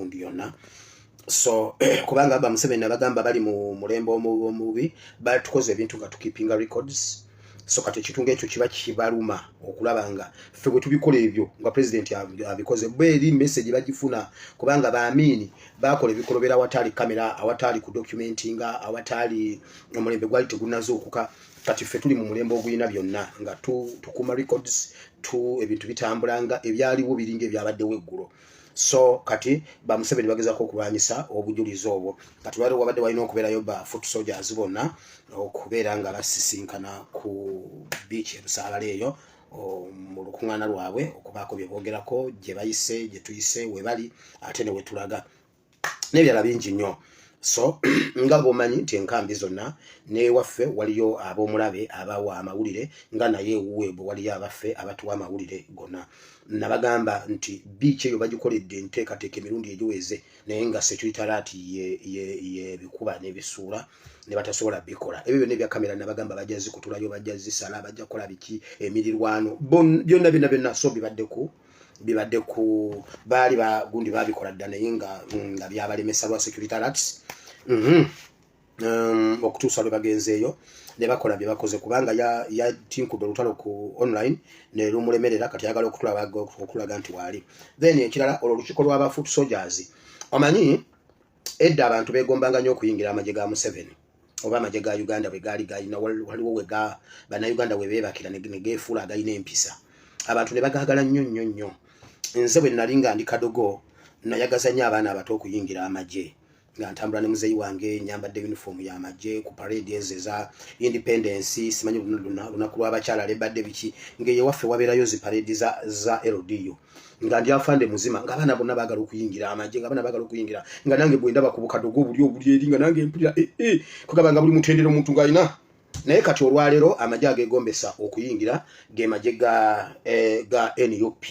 Gundi yonna. So kubanga ba Museveni abagamba bali mu mulembe omubi, batukoze ebintu nga tukeepinga records. So kati ekintu ngaekyo kiba kibaluma okulaba nga ffe bwe tubikola ebyo nga president abikoze, bwe eri message bagifuna, kubanga baamini bakola ebikolobera awataali kamera, awataali ku documentinga, awataali omulembe gwali tegunazuukuka. Kati ffe tuli mu mulembe ogulina byonna, nga tukuuma records tu ebintu bitambula nga ebyaliwo biringa ebyabaddewo eggulo. So kati bamuseveni bagezako okulwanyisa obujulizi obwo. Kati lwali wabadde walina okubeerayo ba foot soldiers bonna okubeera nga basisinkana ku beach ebusaabala eyo mu lukuŋŋaana lwabwe, okubaako bye boogerako, gye bayise, gye tuyise, we bali ate ne wetulaga n'ebirala bingi nnyo. So nga bwomanyi nti enkambi zonna newaffe waliyo ab'omulabe abawa amawulire, nga naye ewuwe bwe waliyo abaffe abatuwa amawulire gonna. Nabagamba nti beach eyo bagikoledde enteekateeka emirundi egiweze, naye nga security alert yebikuba n'ebisuula ne batasobola bikola. Ebyo byonna ebya kamera nabagamba bajja zikutulayo, bajja zisala, bajja kukola biki, emirirwano, byonna byonna byonna. So bibadde ku baali bagundi babikola dda, naye nga byabalemesa lwa security alerts. Okutuusa lwe bagenzeeyo ne bakola bye bakoze, kubanga yatinkudde olutalo ku online ne lumulemerera. Kati ayagala okutulaga nti waali. Then ekirala, olwo olukiiko lw'aba foot soldiers. Omanyi edda abantu beegombanga nnyo okuyingira amagye ga Museveni oba amagye ga Uganda bwe gaali galina, waliwo we ga bannayuganda we beebakira ne geefuula agalina empisa, abantu ne bagaagala nnyo nnyo nnyo. Nze bwe nali nga ndi kadogo, nayagaza nnyo abaana abato okuyingira amagye, nga ntambula ne muzeeyi wange, nyambadde uniform y'amagye ku parade ezo eza independence, simanyi lunaku lw'abakyala lebadde biki, ng'eyewaffe wabeerayo zi parade za LDU, nga ndi afande muzima, ng'abaana bonna baagala okuyingira amagye, ng'abaana baagala okuyingira, nga nange bwe ndaba ku bukadogo obuli obuli eri, nga nange mpulira eh, eh, kugamba nga buli mutendera omuntu ng'alina. Naye kati olwaleero amagye ageegombesa okuyingira ge magye ga NUP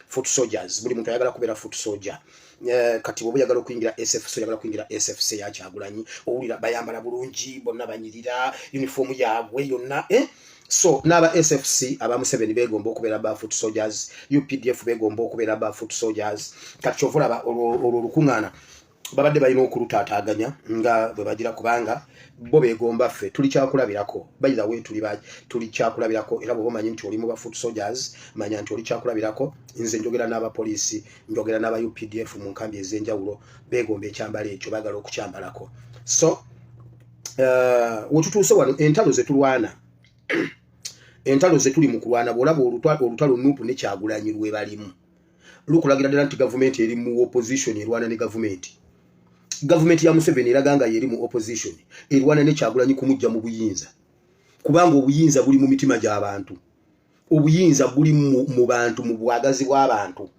foot soldiers. Buli muntu ayagala kubeera foot soldier. Kati bwoba oyagala okuyingira SFC, oyagala kuyingira SFC yakyagulanyi, owulira bayambala bulungi, bonna banyirira, uniform yaabwe yonna, eh? So n'aba SFC aba Museveni begomba okubeera ba foot soldiers, UPDF begomba okubeera ba foot soldiers. Kati kyova olaba olwo olukuŋŋaana babadde balina okulutaataaganya nga bwe bagira, kubanga bo beegomba. Ffe tuli kyakulabirako. By the way, tuli kyakulabirako, era bw'oba omanyi nti oli mu ba foot soldiers, manya nti oli kyakulabirako. Nze njogera n'abapoliisi, njogera n'aba UPDF mu nkambi ez'enjawulo, beegomba ekyambalo ekyo, baagala okukyambalako. So wetutuuse wano, entalo ze tulwana, entalo ze tuli mu kulwana, bw'olaba olutalo NUP ne Kyagulanyi lwe balimu, lukulagira ddala nti gavumenti eri mu opposition erwana ne gavumenti. Gavumenti ya Museveni eraga nga yeri mu opposition erwana ne Kyagulanyi kumujja mu buyinza, kubanga obuyinza buli mu mitima gy'abantu, obuyinza buli mu bantu, mu bwagazi bw'abantu.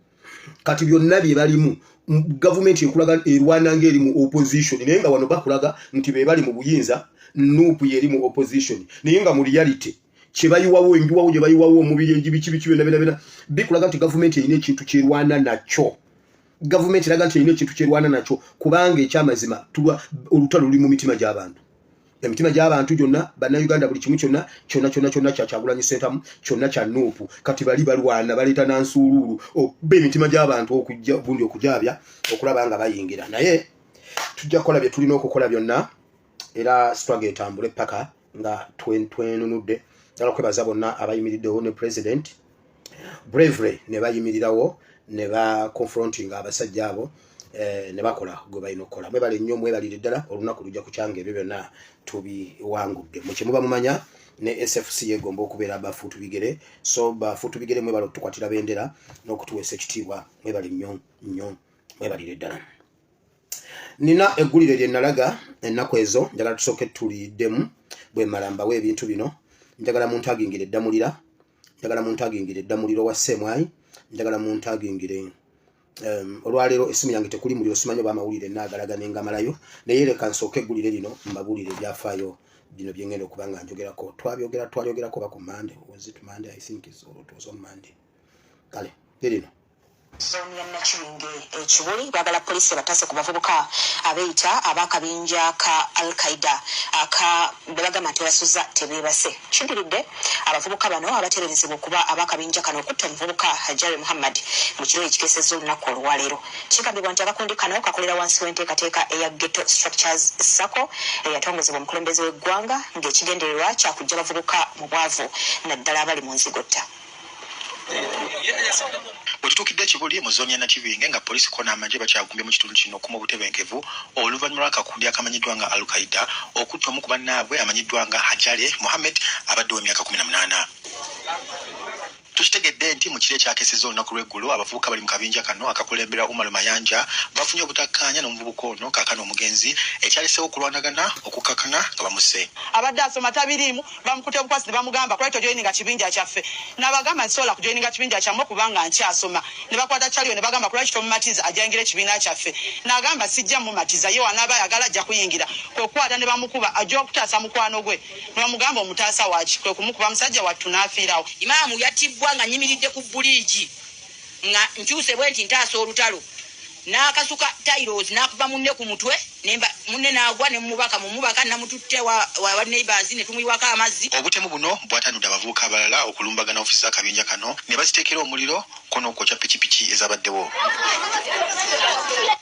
Kati byonna bye balimu, gavumenti ekulaga erwana ng'eri mu opposition, naye nga wano bakulaga nti be bali mu buyinza, NUP yeri mu opposition, naye nga mu reality kyebayiwawo, enjiwawo gye bayiwawo omubiri, egibiki biki, byonna byonna byonna bikulaga nti gavumenti erina ekintu kyerwana nakyo. Gavumenti eraga nti erina ekintu kyerwana nakyo, kubanga ekyamazima olutalo luli mu mitima gy'abantu, emitima gy'abantu gyonna, bannayuganda, buli kimu kyonna kyonna kyonna kyonna kya Kyagulanyi Ssentamu, kyonna kya NUP. Kati bali balwana, baleeta nansuuluulu okuba emitima gy'abantu okujja gundi okugyabya okulaba nga bayingira. Naye tujja kukola bye tulina okukola byonna, era struggle etambule paka nga twenunudde. Njagala kwebaza bonna abayimiriddewo ne president bravery, ne bayimirirawo ne ba confronting abasajja abo, ne bakola gwe balina okukola. Mwebale nnyo, mwebalire ddala. Olunaku lujja kukyanga ebyo byonna tubiwangudde. Mukye muba mumanya ne SFC yegomba okubeera bafuutu bigere. So bafuutu bigere, mwebale okutukwatira bendera n'okutuweesa ekitiibwa. Mwebale nnyo nnyo, mwebalire ddala. Nina eggulire lye nalaga ennaku ezo, njagala tusooke tuliddemu. Bwe mmala mbawo ebintu bino, njagala muntu agingire eddamulira, njagala muntu agingire eddamuliro wa semwayi, njagala muntu agingire. Olwaleero essimu yange tekuli muliro, simanyi oba amawulire naagalaga nengamalayo, naye leka nsooke eggulire lino mbabuulire ebyafaayo bino byengenda okuba nga njogerako. Twabyogera, twalyogerako ba ku Monday. Was it Monday? I think it was on Monday. Kale lirino. Zooni ya Nakibinge e Kibuli baagala poliisi ebatase ku bavubuka abeeyita ab'akabinja ka Al-Qaeda aka be bagamba nti basuza tebeebase. Kiddiridde abavubuka bano abateeberezebwa okuba ab'akabinja kano okutta omuvubuka Hajari Muhammad mu kiro ekikeesezza olunaku olwaleero. Kigambibwa nti akakundi kano kakolera wansi w'enteekateeka eya Ghetto Structures Sacco eyatongozebwa omukulembeze w'eggwanga ng'ekigendererwa kya kuggya bavubuka mu bwavu naddala abali mu nzigotta. Wetutuukidde e Kibuli mu zooni ya Nakibinge nga poliisi ko n'amagye bakyagumbye mu kitundu kino okuuma obutebenkevu oluvannyuma lw'akakundi akamanyiddwa nga Al-Qaeda okutta omu ku bannaabwe amanyiddwa nga Hajale Mohammed abadde ow'emyaka 18. Tukitegedde nti mu kiro ekyakesezza olunaku lw'eggulo abavubuka bali mu kabinja kano akakulemberwa Umar Mayanja bafunye obutakkaanya n'omuvubuka ono kaakano omugenzi ekyaleseewo okulwanagana okukkakkana nga bamusse. Abadde asoma tabiriimu, bamukute bukwasi ne bamugamba kulwaki tojoyininga kibinja kyaffe, nabagamba nti sobola kujoyininga kibinja kyammwe kubanga nkyasoma, ne bakwata Chalio ne bagamba kulwaki tomumatiza ajayingire ekibiina kyaffe, nagamba sijja mumatiza ye wanaaba ayagala ajja kuyingira, kwe kukwata ne bamukuba ajja okutaasa mukwano gwe ne bamugamba omutaasa waki, kwe kumukuba musajja wattu n'afiirawo. Imaamu yattibbwa nga nnyimiridde ku bbuliigi nga nkyuse bwe nti ntaasa olutalo n'akasuka tiles n'akuba munne ku mutwe munne n'agwa ne mubaka mu mubaka namututte wa neighbors ne tumuyiwako amazzi. Obutemu buno bwatanudde abavubuka abalala okulumbagana ofiisi z'akabinja kano ne baziteekera omuliro ko n'okwokya pikipiki ezabaddewo.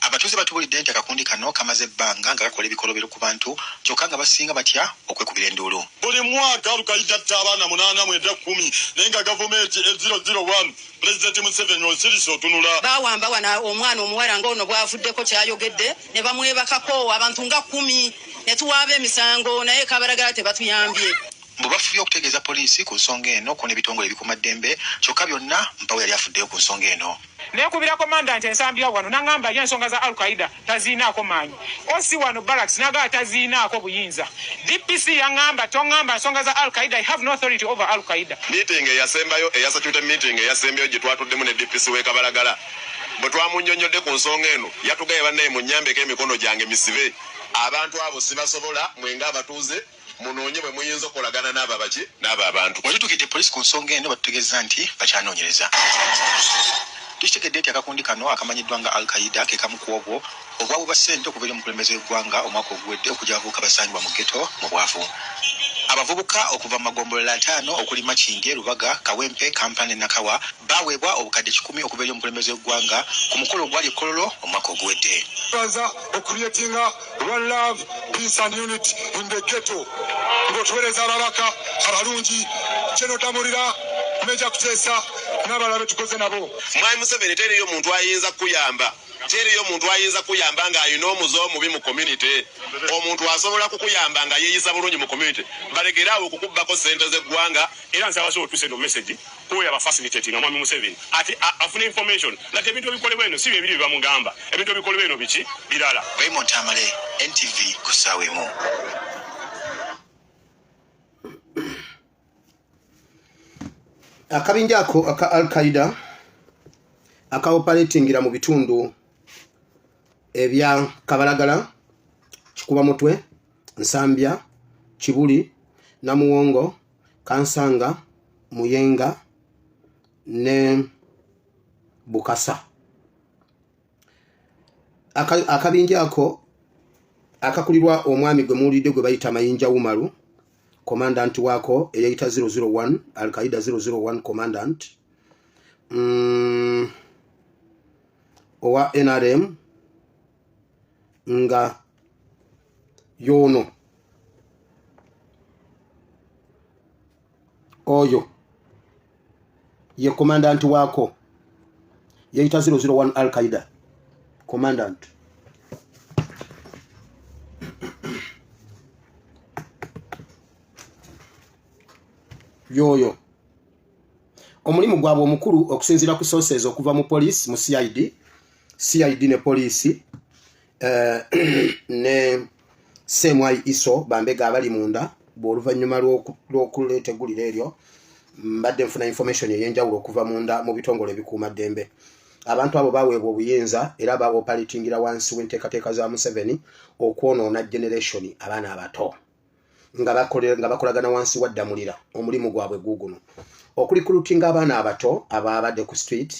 Abatuuze batubulidde nti akakundi kano kamaze ebbanga nga kakola ebikolobero ku bantu kyokka nga basinga batya okwekubira enduulu. Buli mwaka Al-Qaeda atta abaana 8, 9, 10 naye nga gavumenti 001 Pulezidenti Museveni osirise otunula. Bawamba wano omwana omuwala ng'ono bw'avuddeko kyayogedde ne bamwebakako abantu nga 10 ne tuwaaba emisango naye Kabalagala tebatuyambye. Mbu bafubye okutegeeza poliisi ku nsonga eno ko n'ebitongole ebikuumaddembe kyokka byonna mpawo yali afuddeyo ku nsonga eno. Neekubira komanda nti ensambya wano n'angamba ye ensonga za Al-Qaeda taziinaako maanyi. OC wano barracks n'agamba taziinaako buyinza. DPC yangamba tongamba nsonga za Al-Qaeda, I have no authority over Al-Qaeda. Meeting eyasembayo eya security meeting eyasembayo gye twatuddemu ne DPC w'e Kabalagala bwe twamunnyonnyodde ku nsonga eno yatugambye bannaye munnyambeko emikono gyange misibe abantu abo sibasobola mwenga abatuuze munoonye bwe muyinza okukolagana n'abo abaki n'abo abantu. Wetutuukidde poliisi ku nsonga eno batutegeeza nti bakyanoonyereza. Tukitegedde nti akakundi kano akamanyiddwa nga Al-Qaeda ke kamu ku obwo obwabwe bwa ssente okuva eri omukulembeze w'eggwanga omwaka oguwedde okujja abavubuka basangibwa mu ghetto mu bwavu. Abavubuka okuva mu magombolola 5 okuli Makindye, Lubaga, Kawempe, Kampala ne Nakawa baweebwa obukadde 100 okuva eri omukulembeze w'eggwanga ku mukolo ogwali e Kololo omwaka oguwedde. Baza okucreatinga one love, peace and unity in the ghetto. Ng'otuweereza ababaka abalungi, General Damulira, Major Kuteesa n'abalala be tukoze nabo. Mwami Museveni teriyo muntu ayinza kukuyamba. Teriyo muntu ayinza kukuyamba ng'alina omuze omubi mu community. Omuntu asobola kukuyamba nga yeeyisa bulungi mu community. Balekere awo okukubbako ssente z'eggwanga. Era nsaba so otuuse no message kuwe aba facilitating Mwami Museveni ati afune information nti ebintu ebikolebwa eno si bye biri bye bamugamba. Ebintu ebikolebwa eno biki birala. Raymond Tamale, NTV ku ssaawa emu. Akabinja ako aka Al-Qaeda akaoperatingira mu bitundu ebya Kabalagala, Kikubamutwe, Nsambya, Kibuli, Namuwongo, Kansanga, Muyenga ne Bukasa. Akabinja ako akakulirwa omwami gwe muwulidde gwe bayita Mayinja Umaru, commandant waako eyeyita 001 Al-Qaeda 001 commandant owa NRM nga yono oyo ye commandant waako yeyita 001 Al-Qaeda commandant. Yoyo omulimu gwabwe omukulu okusinziira ku sources okuva mu police, mu CID, CID ne poliisi ne CMI ISO bambega abali munda. Bw'oluvannyuma lw'okuleeta eggulire eryo mbadde nfuna information ey'enjawulo okuva munda mu bitongole ebikuumaddembe. Abantu abo baweebwa obuyinza era baoperatingira wansi w'enteekateeka za Museveni okwonoona generation abaana abato nga bakolagana wansi wa Ddamulira. Omulimu gwabwe guguno okurecruitinga abaana abato ababadde ku street,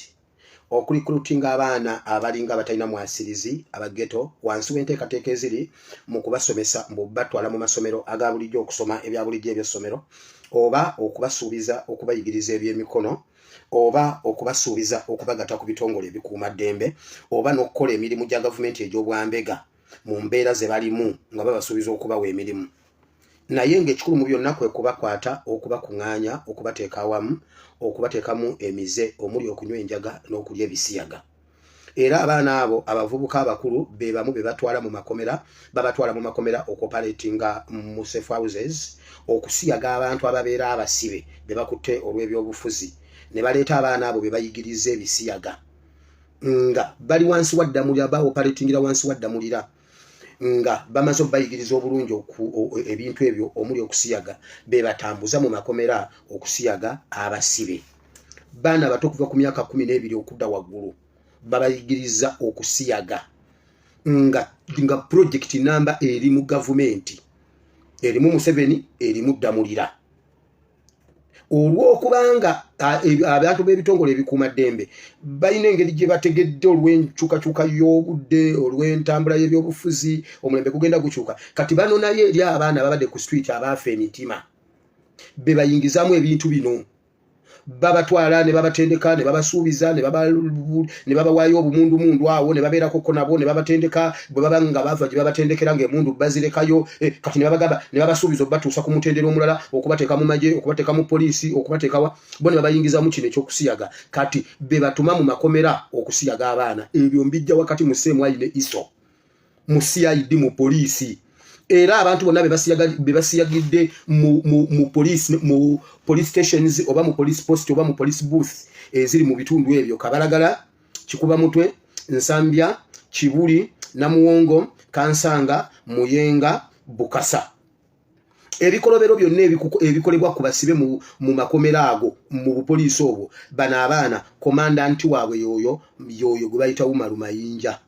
Okulikulutinga abaana abalinga abatalina mwasirizi abageto wansi w'enteekateeka eziri mu kubasomesa mbu batwala mu masomero aga bulijjo okusoma ebya bulijjo eby'essomero oba okubasuubiza okubayigiriza ebyemikono oba okubasuubiza okubagatta ku bitongole ebikuumaddembe oba n'okukola emirimu gya gavumenti egy'obwambega mu mbeera ze balimu nga babasuubiza okubawa emirimu naye ng'ekikulu mu byonna kwe kubakwata okubakung'aanya okubateeka awamu okubateekamu emize omuli okunywa enjaga n'okulya ebisiyaga era abaana abo abavubuka abakulu be bamu be batwala mu makomera babatwala mu makomera okuoperatinga mu safe houses okusiyaga abantu ababeera abasibe be bakutte olw'ebyobufuzi ne baleeta abaana abo be bayigiriza ebisiyaga nga bali wansi wa ddamulira baoperatingira wansi wa ddamulira nga bamaze obayigiriza obulungi ebintu ebyo omuli okusiyaga bebatambuza mu makomera okusiyaga abasibe baana bato okuva ku myaka 12 okudda waggulu babayigiriza okusiyaga nga nga project namba eri mu gavumenti erimu Museveni erimu Ddamulira olw'okubanga abantu b'ebitongole ebikuumaddembe balina engeri gye bategedde olw'enkyukakyuka y'obudde olw'entambula y'ebyobufuzi omulembe gugenda gukyuka kati banonayo eri abaana babadde ku street abaafa emitima be bayingizaamu ebintu bino babatwala ne babatendeka ne babasuubiza ne babawaayo obumundumundu awo ne babeerakoko nabo ne babatendeka bwe baba nga bava gye babatendekera ng'emundu bazirekayo eh, kati ne babagamba ne babasuubiza okubatuusa ku mutendera omulala okubateeka mu magye okubateeka mu poliisi okubateekawa bo ne babayingizamu kino ekyokusiyaga kati be batuma mu makomera okusiyaga abaana ebyo mbijja wakati mu seemwayi ne iso mu cid mu poliisi era abantu bonna bebasiyagidde mu police mu police stations oba mu police post oba mu police booth eziri mu bitundu ebyo kabalagala kikuba mutwe nsambya kibuli namuwongo kansanga muyenga bukasa ebikolobero byonna ebikolebwa ku basibe mu makomera ago mu bupoliisi obwo bano abaana komandanti waabwe yoyo yoyo gwe bayita umaru mayinja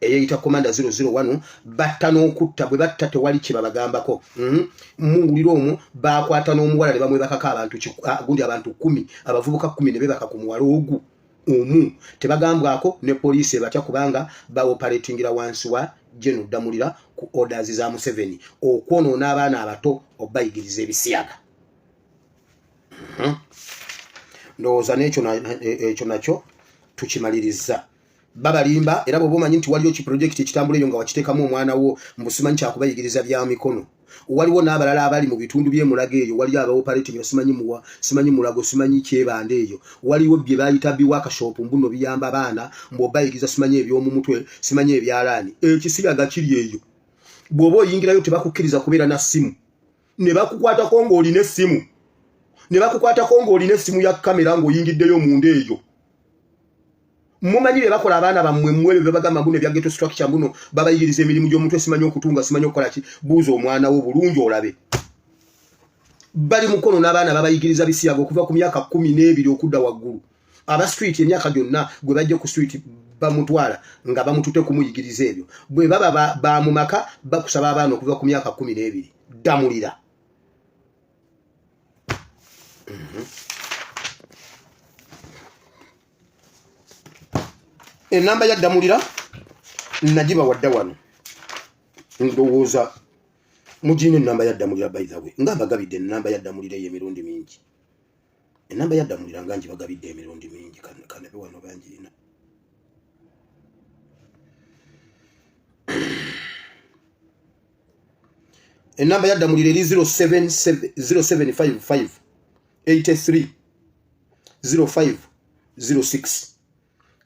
eyeyita komanda 001 batta n'okutta bwe batta tewali kye babagambako mhm. muwulira omwo bakwata n'omuwala ne bamwebakako abantu ah, gundi abantu kumi abavubuka kumi ne bebaka ku muwala ogu omu tebagambwako ne poliisi ebatya kubanga baoperatingira wansi wa geno ddamulira ku orders za museveni okwonoona abaana abato obayigiriza ebisiyaga mhm. ndowooza n'ekyo ekyo nakyo tukimalirizza babalimba era bwoba omanyi nti waliyo kiprojekiti ekitambula eyo nga wakiteekamu omwana wo mbu simanyi kyakubayigiriza bya mikono waliwo n'abalala abali mu bitundu by'emulago eyo waliyo abaoperating simanyi muwa simanyi mulago simanyi kyebanda eyo waliwo bye bayita bi workshop mbuno biyamba baana mbu obayigiriza simanyi eby'omu mutwe simanyi ebyalaani ekisiyaga kiri eyo bw'oba oyingirayo tebakukkiriza kubeera na ssimu ne bakukwatako ng'olina essimu ne bakukwatako ng'olina essimu ya kamera ng'oyingiddeyo munda eyo mumanyi bye bakola abaana bammwe mmwe ebyo bebagamba mbuno ebya ghetto structure mbuno babayigiriza emirimu gy'omutwe simanyi okutunga simanyi okukola ki buuza omwana wo bulungi olabe bali mukono n'abaana babayigiriza bisiyaga okuva ku myaka 12 okudda waggulu aba street emyaka gyonna gwe bajja ku street bamutwala nga bamutute kumuyigiriza ebyo bwe baba ba mu maka bakusaba abaana okuva ku myaka 12 ddamulira mhm. Enamba ya ddamulira nagibawadda wano ndowooza mugiina enamba ya ddamulira by the way nga mbagabidde enamba ya ddamulira eyo emirundi mingi enamba ya ddamulira nga ngibagabidde emirundi mingi kanabe wano bangirina enamba ya ddamulira eri 0755 83 05 06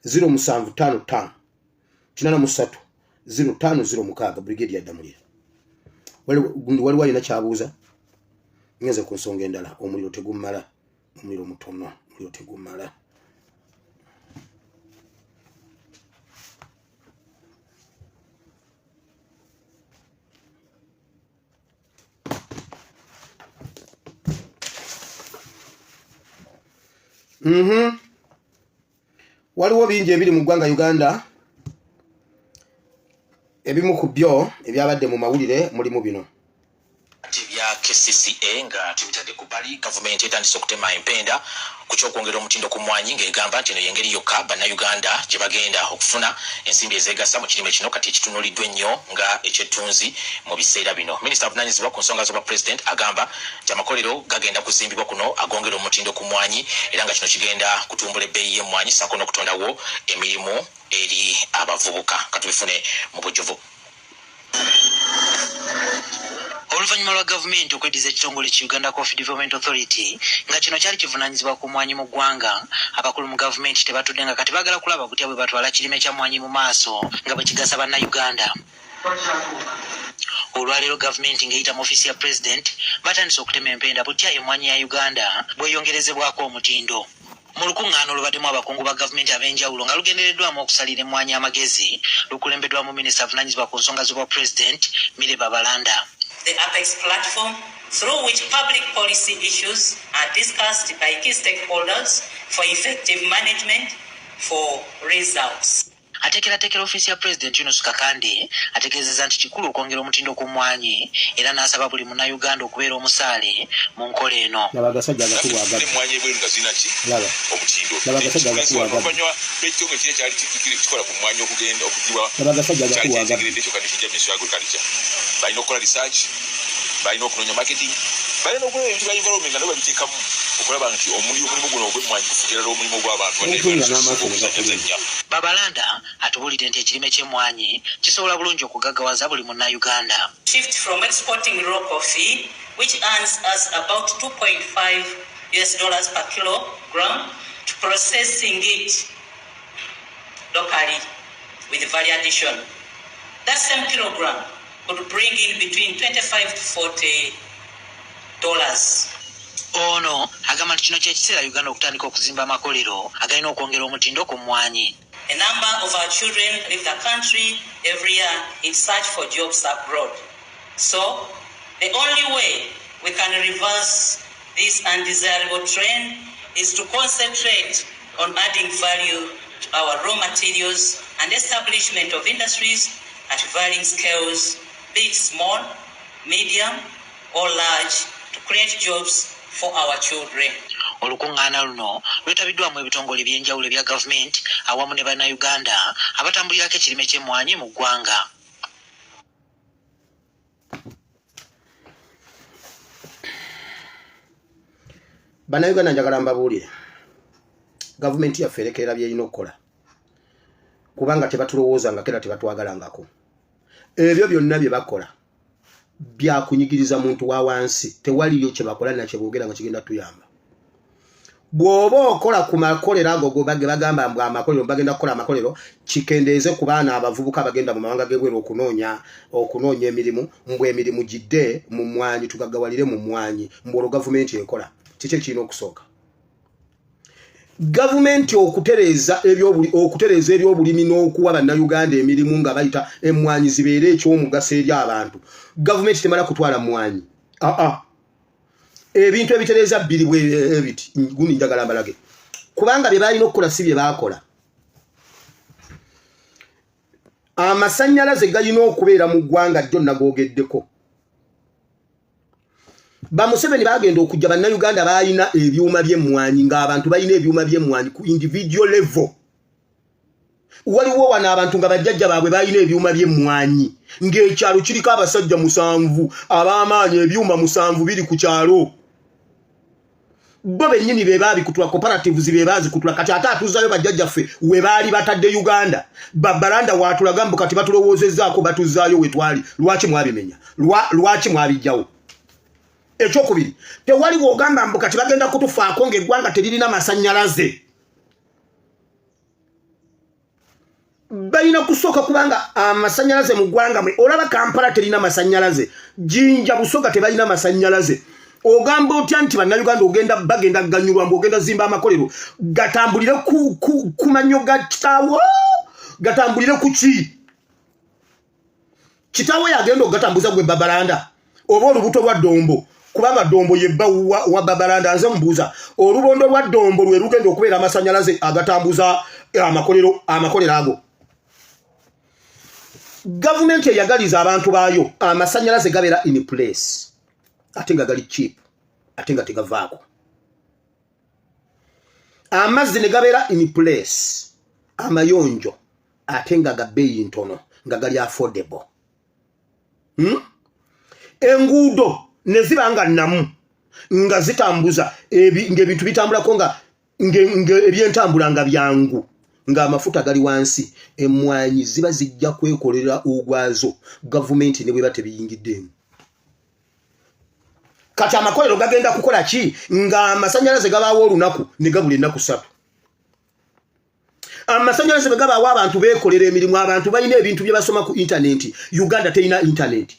0755 83 0506 brigade ya ddamulira waliwo alina kyabuuza ngenze ku nsonga endala omuliro tegumala omuliro mutono omuliro tegumala Mhm. Waliwo bingi ebiri mu ggwanga Uganda. Ebimu ku byo ebyabadde mu mawulire mulimu bino. KCCA nga tubitadde ku bbali, gavumenti etandise okutema empenda ku ky'okwongera omutindo ku mmwanyi ng'egamba nti eno y'engeri yokka Bannayuganda gye bagenda okufuna ensimbi ezeegasa mu kirime kino kati ekitunuuliddwa ennyo nga eky'ettunzi mu biseera bino. Minisita avunaanyizibwa ku nsonga z'obwa pulezidenti agamba nti amakolero gagenda kuzimbibwa kuno agongera omutindo ku mmwanyi era nga kino kigenda kutumbula ebbeeyi y'emmwanyi ssaako n'okutondawo emirimu eri abavubuka. Katubifune mu bujjuvu. Oluvannyuma lwa gavumenti okweddiza ekitongole ki Uganda Coffee Development Authority nga kino kyali kivunaanyizibwa ku mmwanyi mu ggwanga, abakulu mu gavumenti tebatudde nga kati baagala kulaba butya bwe batwala kirime kya mmwanyi mu maaso nga bwe kigasa Bannayuganda. Olwaleero gavumenti ng'eyita mu ofiisi ya pulezidenti batandise okutema empenda butya emmwanyi ya Uganda bweyongerezebwako omutindo. Mu lukungaana olubaddemu abakungu ba gavumenti ab'enjawulo nga lugendereddwamu okusalira emmwanyi amagezi, lukulembeddwamu minisita avunaanyizibwa ku nsonga z'obwa pulezidenti Milly Babalanda. The Apex platform through which public policy issues are discussed by key stakeholders for effective management for results. Ateekerateekera ofiisi ya Pulezidenti Yunus Kakande ategeezezza nti kikulu okwongera omutindo ku mmwanyi era n'asaba buli Munnayuganda okubeera omusaale mu nkola eno. Laba agasajja agakulu agabbi. Emmwanyi ebweru nga zirina ki? Laba. Omutindo. Laba agasajja agakulu agabbi. Oluvannyuma lw'ekitongole kiri ekyali kikola ku mmwanyi okugenda okugibwa Laba agasajja kyali agakulu agabbi. kyetegeredde kyokka ne kijja mu Ministry of Agriculture. Balina okukola research, balina okunoonya marketing, balina okulaba ebintu bya environment nga nabo babiteekamu okulaba nti omulimu guno ogw'emmwanyi gufuukira ddala omulimu gw'abantu N'okutunula n'amaaso ne gakuluma. Babalanda atubuulidde nti ekirime ky'emmwanyi kisobola bulungi okugaggawaza buli Munnayuganda. Shift from exporting raw coffee, which earns us about 2.5 US dollars per kilogram, to processing it locally with value addition. That same kilogram could bring in between 25 to 40 dollars. Ono agamba nti kino kye kiseera Uganda okutandika okuzimba amakolero agalina okwongera omutindo ku mmwanyi. A number of our children leave the country every year in search for jobs abroad. So, the only way we can reverse this undesirable trend is to concentrate on adding value to our raw materials and establishment of industries at varying scales, be it small, medium, or large, to create jobs for our children. Olukuŋŋaana luno lwetabiddwamu ebitongole eby'enjawulo ebya gavumenti awamu ne Bannayuganda abatambulirako ekirime ky'emmwanyi mu ggwanga. Bannayuganda njagala mbabuulire, gavumenti yaffe erekerera byerina okukola kubanga tebatulowooza nga era tebatwagalangako. Ebyo byonna bye bakola byakunyigiriza muntu wa wansi, tewaliyo kye bakola na kyeboogera nga kigenda tuyamba. Bw'oba okola ku makolero ago ge bagamba mbu amakolero, bagenda kukola amakolero kikendeeze ku baana abavubuka abagenda mu mawanga g'ebweru okunoonya emirimu, mbu emirimu gidde mu mmwanyi, tugaggawalire mu mmwanyi, mbu olwo gavumenti ekola. Kiki ekirina okusooka? Gavumenti okutereeza ebyobulimi n'okuwa Bannayuganda emirimu nga bayita emmwanyi zibeere ekyomugaso eri abantu. Gavumenti temala kutwala mmwanyi, aa ebintu ebitereeza bbiri bwe ebiti gundi njagala mbalage, kubanga bye balina okukola si bye baakola. Amasannyalaze galina okubeera mu ggwanga jjo nagoogeddeko. Bamuseveni bagenda okujja, Bannayuganda balina ebyuma by'emmwanyi, ng'abantu balina ebyuma by'emmwanyi ku individual level. Waliwo wano abantu nga bajjajja baabwe balina ebyuma by'emmwanyi, ng'ekyalo kiriko abasajja 7 ab'amaanyi, ebyuma 7 biri ku kyalo, bo bennyini be baabikutula, cooperatives be baazikutula. Kati ate atuzzayo bajjajjaffe we baali batadde Uganda. Babalanda waatulaga mbu kati batulowoozezzaako, batuzzaayo we twali. Lwaki mwabimenya? Lwaki mwabijjawo? Ekyokubiri, tewali bw'ogamba mbu kati bagenda kutufaako ng'eggwanga teririna masannyalaze. Balina kusooka kubanga amasannyalaze mu ggwanga mwe olaba Kampala terina masannyalaze, Jinja, Busoga tebalina masannyalaze. Ogamba otya nti Bannayuganda ogenda bagenda ganyulwa mbu ogenda zimba amakolero gatambulire ku mannyo ga kitaawo, gatambulire ku ki? Kitaawo yagenda okugatambuza gwe Babalanda oba olubuto lwa Ddombo? Kubanga Ddombo yebba wa Babalanda. Nze mubuuza, olubondo lwa Ddombo lwe lugenda okubeera amasanyalaze agatambuza amakolero ago? Gavumenti eyagaliza abantu baayo amasanyalaze gabeera in place. ate nga gali cheap, ate nga tegavaako. Amazzi ne gabeera in place, amayonjo, ate nga ga bbeeyi ntono, nga gali affordable. Enguudo ne ziba nga nnamu, nga zitambuza ng'ebintu bitambulako, nga ebyentambula nga byangu, ng'amafuta gali wansi. Emmwanyi ziba zijja kwekolera ogwazo, gavumenti ne bweba tebiyingiddeemu. Kati amakolero gagenda kukola ki ng'amasanyalaze gabaawo olunaku ne gabula ennaku 3? Amasanyalaze bwe gabaawo, abantu beekolera emirimu, abantu balina ebintu bye basoma ku intaneti. Uganda terina intaneti.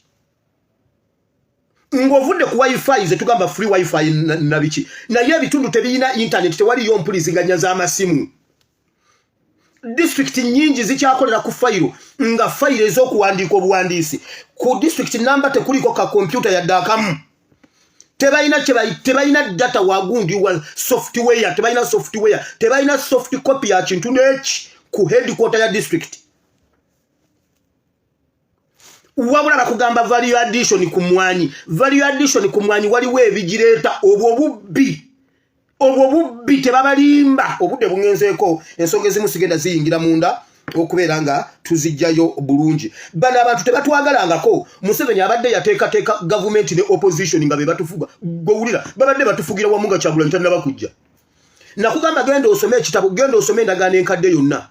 Ng'ovudde ku wifi ze tugamba free wifi nabiki, naye ebitundu tebirina intaneti, tewaliyo mpuliziganya z'amasimu. Disitulikiti nnyingi zikyakolera ku fayiro, nga fayiro ez'okuwandiika obuwandiisi. Ku disitulikiti namba tekuliko ka kompyuta yadde akamu. Tebalina, tebalina data wagundi wa software, tebalina software, tebalina soft copy ya kintu neki ku headquarter ya district. Wabula bakugamba value addition ku mwanyi, value addition ku mwanyi. Waliwo ebigireeta. Obwo bubbi, obwo bubbi, tebabalimba. Obudde bungenzeeko, ensonga ezimu sigenda ziyingira munda okubeera nga tuzijjayo bulungi. Bano abantu tebatwagalangako. Museveni abadde yateekateeka gavumenti ne opposition nga be batufuga. Gwewulira babadde batufugira wamu nga Kyagulanyi tannaba kujja. Nakugamba genda osome ekitabo, genda osome endagaano enkadde yonna.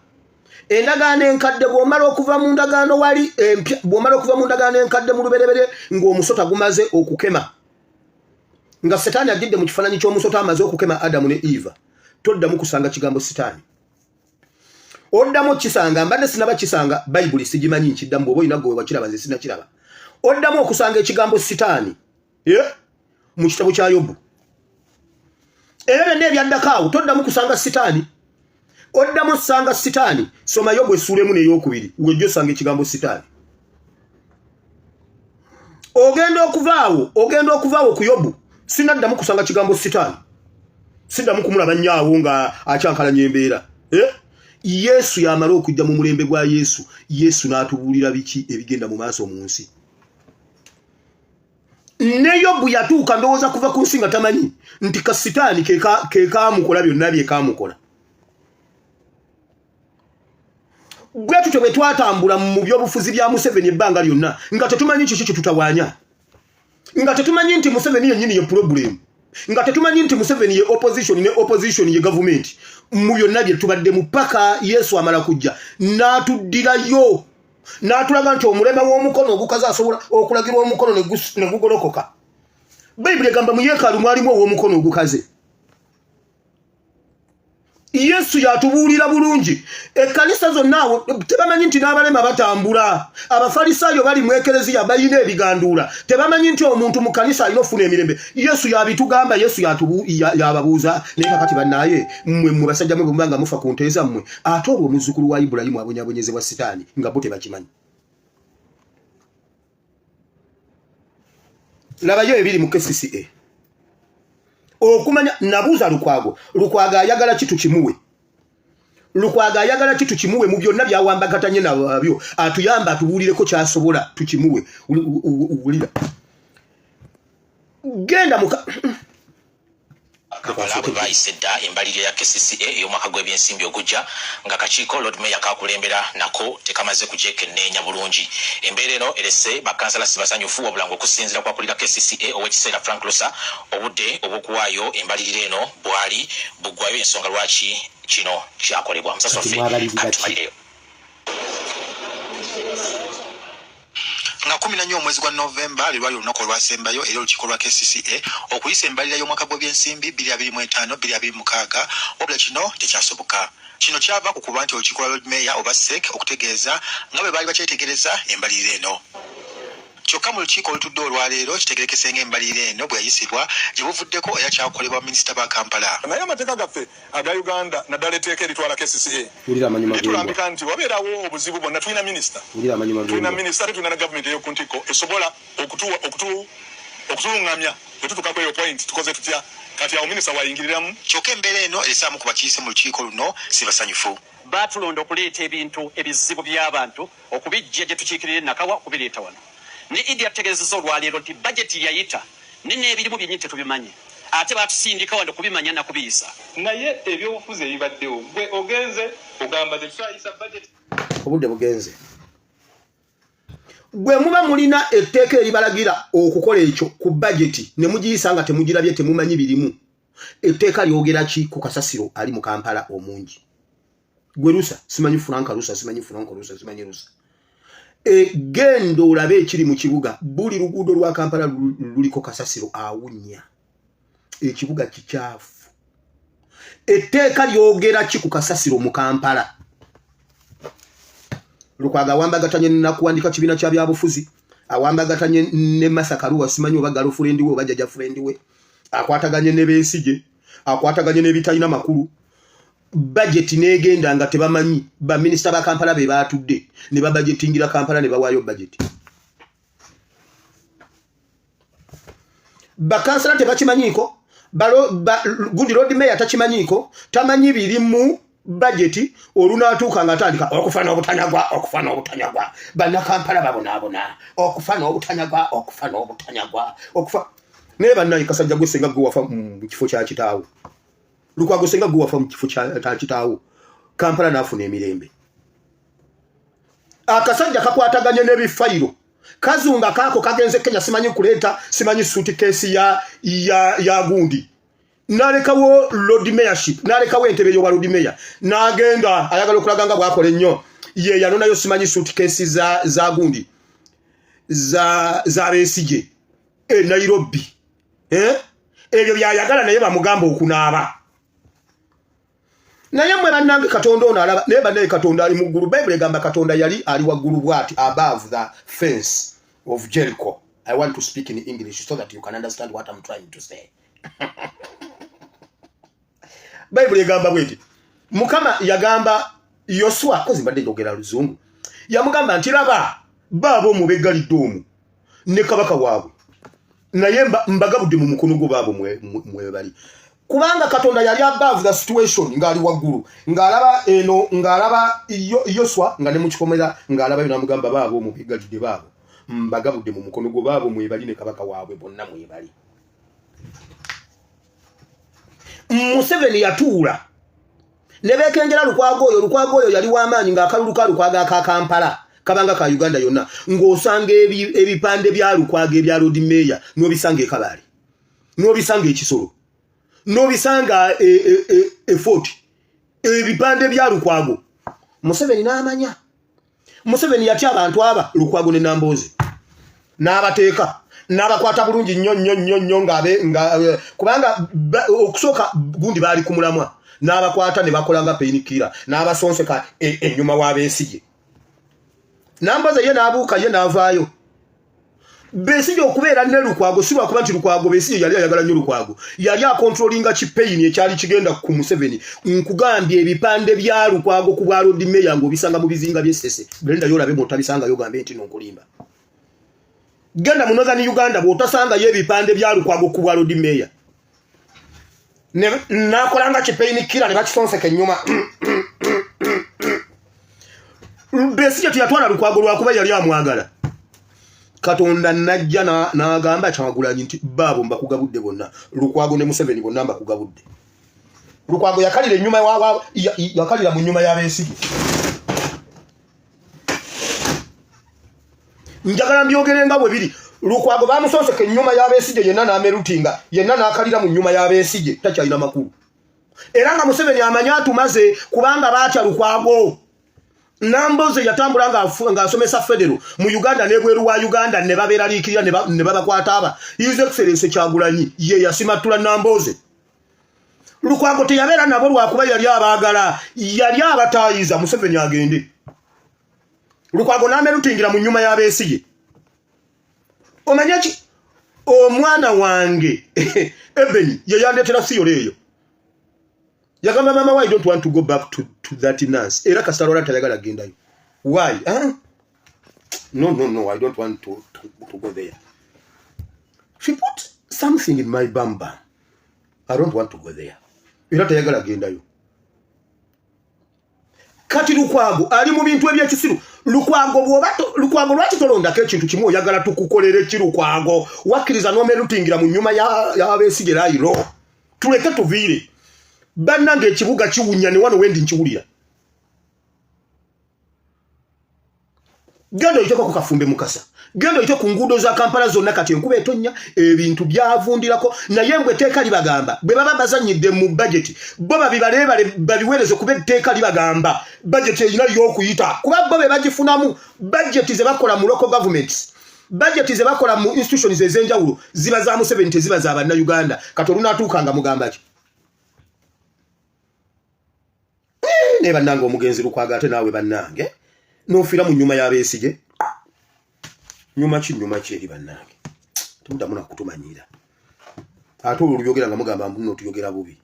Endagaano enkadde, bw'omala okuva mu ndagaano wali empya, bw'omala okuva mu ndagaano enkadde mu lubereberye, ng'omusota gumaze okukema, nga Setaani ajjidde mu kifaananyi ky'omusota, amaze okukema Adamu ne Eva, toddamu kusanga kigambo Sitaani. Oddamu okisanga, mbadde sinaba kisanga, Bayibuli sigimanyi, nkiddamu, bw'oba olina gwe wakiraba, nze sinakiraba. Oddamu okusanga ekigambo Sitaani mu kitabo kya Yobu. Era byonna ebyaddako awo toddamu kusanga Sitaani. Oddamu osanga Sitaani, soma Yobu essuula 1 n'eyokubiri, wejja osanga ekigambo Sitaani. Ogenda okuvaawo, ogenda okuvaawo ku Yobu, sinaddamu kusanga kigambo Sitaani, siddamu kumulaba nnyo nga akyankalanya embeera. Yesu yamala okujja mu mulembe gwa Yesu, Yesu n'atubuulira biki ebigenda mu maaso mu nsi. Ne Yobu yatuuka, ndowooza, kuva ku nsi nga tamanyi nti kasitaani ke kaamukola byonna bye kaamukola. Bwe tutyo bwe twatambula mu byobufuzi bya Museveni ebbanga lyonna, nga tetumanyi kiki kye tutawaanya, nga tetumanyi nti Museveni yennyini ye problem, nga tetumanyi nti Museveni ye opposition ne opposition ye gavumenti. Mu byonna bye tubaddemu, paka Yesu amala kujja n'atuddirayo n'atulaga nti omulema w'omukono ogukaze asobola okulagirwa omukono ne gugolokoka. Bayibuli egamba mu yeekaalu mwalimu ow'omukono ogukaze. Yesu yatubuulira bulungi. Ekkanisa zonna awo tebamanyi nti n'abalema batambula. Abafalisaayo bali mu ekereziya balina ebiganduula, tebamanyi nti omuntu mu kanisa alina okufuna emirembe. Yesu yabitugamba, Yesu yababuuza. Naye kakati bannaaye mmwe, mmwe basajja mwe, bwemuba nga mufa ku nte zammwe, ate olwo omuzzukulu wa Ibulayimu abonyabonyezebwa Sitaani nga bo tebakimanyi. Labayo ebiri mu KCCA. Okumanya nabuuza Lukwago, Lukwago ayagala ki tukimuwe? Lukwago ayagala ki tukimuwe? Mu byonna byawambagatanye nabyo, atuyamba atubuulireko kyasobola tukimuwe. Wulira, genda muka Kampala bwe baayise dda embalirira ya KCCA ey'omwaka gw'ebyensimbi ogujja, nga kakiiko Lord Mayor kakulembera nako tekamaze kugyekenneenya bulungi. Embeera eno erese bakansala si basanyufu, wabula ng'okusinziira kwakulira KCCA ow'ekiseera Frank Lusa, obudde obw'okuwaayo embalirira eno bwali buggwayo, ensonga lwaki kino kyakolebwa. Musasi waffe atumalireyo. Nga 14 omwezi gwa Novemba lwe lwali olunaku olwasembayo eri olukiiko lwa KCCA okuyisa embalirira y'omwaka gw'ebyensimbi 2025, 2026, wabula kino tekyasoboka. Kino kyava ku kuba nti olukiiko lwa Lord Mayor oba SEC okutegeeza nga bwe baali bakyetegereza embalirira eno. Kyokka mu lukiiko olutudde olwaleero kitegerekese ng'embalirira eno bwe yayisibwa gye buvuddeko era kyakolebwa minisita ba Kampala. Naye amateeka gaffe aga Uganda, naddala etteeka eritwala KCCA, Wulira amanyuma g'embwa. Litulambika nti wabeerawo obuzibu bwonna tulina minisita. Wulira amanyuma Tulina g'embwa. minisita, ate tulina ne gavumenti ey'oku ntikko esobola okutulungamya bwe tutuuka ku eyo point, tukoze tutya? Kati awo minisita w'ayingiriramu. Kyokka embeera eno erese abamu ku bakiise mu lukiiko luno si basanyufu. Baatulonda okuleeta ebintu ebizibu by'abantu okubiggya gye tukiikirira e Nakawa okubireeta wano. Ne Idi atutegeezezza olwaleero nti bajeti yayita Ne n'ebirimu byennyini tetubimanyi, ate batusindika wano kubimanya na kubiyisa. Naye ebyobufuzi ebibaddewo, gwe ogenze ogamba tetukyayisa budget. Obudde bugenze. Bwe muba mulina etteeka eribalagira okukola ekyo ku bajeti ne mugiyisa nga temugirabye, temumanyi birimu, etteeka lyogera ki ku kasasiro ali mu Kampala omungi? Gwe Rusa, simanyi Franka Rusa, simanyi Franko Rusa, simanyi Rusa, genda olabe ekiri mu kibuga. Buli luguudo lwa Kampala luliko kasasiro awunya, ekibuga kikyafu. Etteeka lyogera ki ku kasasiro mu Kampala? Lukwago awambagatanye nakuwandika kibiina kya byabufuzi, awambagatanye ne Masakaruwa, simanyi oba girlfriend we oba jajja friend we, akwataganye ne Besigye, akwataganye n'ebitalina makulu. Bajeti n'egenda nga tebamanyi. Baminisita ba Kampala be baatudde ne babajetingira Kampala ne bawaayo bajeti. Bakansala tebakimanyiiko, gundi Lord Mayor takimanyiiko, tamanyi biri mu bajeti. Olunaatuuka nga atandika okufa n'obutanyagwa, okufa n'obutanyagwa, Bannakampala babonaabona, okufa n'obutanyagwa, okufa n'obutanyagwa, okufa. Naye bannaye, kasajja gwe, senga gwe wafa mu kifo kya kitaawo. Lukwago, senga gwe wafa mu kifo kya kitaawo, Kampala n'afuna emirembe. Akasajja kakwataganye n'ebifayiro kazunga kaako kagenze Kenya, simanyi kuleeta, simanyi suitcase ya gundi, nalekawo lord mayorship, nalekawo entebe y'obwa lord mayor, n'agenda ayagala okulaga nga bwakola ennyo. Ye yanonayo simanyi suitcase za gundi za Besigye e Nairobi, eh? Ebyo byayagala, naye bamugamba okunaaba. Naye mmwe bannange, Katonda ono alaba. Naye bannaye, Katonda ali mu ggulu. Bayibuli egamba Katonda yali ali waggulu bw'ati, above the fence of Jericho. I want to speak in English so that you can understand what I'm trying to say. Bayibuli egamba bweti, Mukama yagamba Yoswa, kozi mbadde njogera luzungu, yamugamba nti, "Laba, baabo omwo beggalidde omwo ne kabaka waabwe, naye mbagabudde mu mukono gwo. Baabo mwe bali." Kubanga Katonda yali above the situation, ng'ali waggulu, ng'alaba eno, ng'alaba Yoswa nga ne mu kikomera ng'alaba yo, namugamba, "Baabo omwo beggalidde, baabo mbagabudde mu mukono gwo, baabo mwebali ne kabaka waabwe bonna mwebali." Museveni yatuula ne beekengera Lukwago oyo. Lukwago oyo yali w'amaanyi, ng'akalulu ka Lukwago aka Kampala kabanga ka Uganda yonna, ng'osanga ebipande bya Lukwago ebya Lord Mayor n'obisanga e Kabaale, n'obisanga ekisolo, n'obisanga e Fort, ebipande bya Lukwago. Museveni n'amanya. Museveni yatya abantu aba Lukwago ne Namboozi, n'abateeka n'abakwata bulungi nnyo nnyo nnyo nnyo, ng'abe nga kubanga okusooka gundi baali ku mulamwa, n'abakwata ne bakola nga painkiller, n'abasonseka ennyuma wa Besigye. Namboze ye n'abuuka, ye n'avaayo. Besigye okubeera ne Lukwago si lwakuba nti Lukwago, Besigye yali ayagala nnyo Lukwago, yali akontrolinga kipeyini ekyali kigenda ku Museveni. Nkugambye, ebipande bya Lukwago ku bwa Lord Mayor ng'obisanga mu bizinga by'Essese. Genda yolabe, bw'otabisangayo gambe nti nonkulimba. Genda mu Northern Uganda, bw'otasangayo ebipande bya Lukwago ku bwa Lord Mayor. N'akola nga kipainkiller ne bakisonseka ennyuma. Besigye teyatwala Lukwago lwakuba yali amwagala. Katonda najja n'agamba Kyagulanyi nti, "Baabo mbakugabudde bonna, Lukwago ne Museveni bonna mbakugabudde." Lukwago yakalira ennyuma, yakalira mu nnyuma ya Besigye. Njagala mbyogere nga bwe biri. Lukwago bamusonseka ennyuma ya Besigye yenna, n'amerutinga yenna, n'akalira mu nnyuma ya Besigye, takyalina makulu. Era nga Museveni amanyi atumaze, kubanga baatya Lukwago. Namboze yatambula ng'asomesa federo mu Uganda n'ebweru wa Uganda, ne babeeraliikirira ne babakwata. Aba His Excellence Kyagulanyi ye yasimattula Namboze. Lukwago teyabeera nabo lwakuba yali abaagala, yali abataayiza Museveni agende. Lukwago n'amerutingira mu nnyuma ya Besigye. Omanye ki, omwana wange Ebeni ye yandeetera theory eyo. Yagamba, "Mama, why don't want to go back to that nurse?" Era kasita lwala tayagala gendayo. "Why?" "Huh? No, no, no, I don't want to go there. She put something in my bamba. I don't want to go there." Era tayagala gendayo. Kati Lukwago ali mu bintu ebyekisiru. Lukwago bw'oba Lukwago lwaki tolondako ekintu kimu? Oyagala tukukolere ki Lukwago? Wakkiriza n'omerutingira mu nnyuma ya Besigye layiro, tuleke tuviire. Bannange, ekibuga kiwunya ne wano wendi nkiwulira. Genda oyiteko ku Kafumbe Mukasa, genda oyite ku nguudo za Kampala zonna. Kati enkuba etonnya, ebintu byavundirako. Naye mbwe etteeka libagamba bwe baba bazannyidde mu bajeti, bo babibaleebale babiweereze, kuba etteeka libagamba bajeti erina ly'okuyita, kuba bo be bagifunamu. Bajeti ze bakola mu local governments, bajeti ze bakola mu institutions ez'enjawulo ziba za Museveni, teziba za Bannayuganda. Kati olunaatuuka nga mugamba ki? Naye bannange, omugenzi Lukwago, ate naawe bannange n'ofiira mu nnyuma y'Abeesige. Nyuma ki, nyuma ki eri? Bannange, temuddamu nakutumanyira. Ate olwo lubyogera nga mugamba mbuno tuyogera bubi.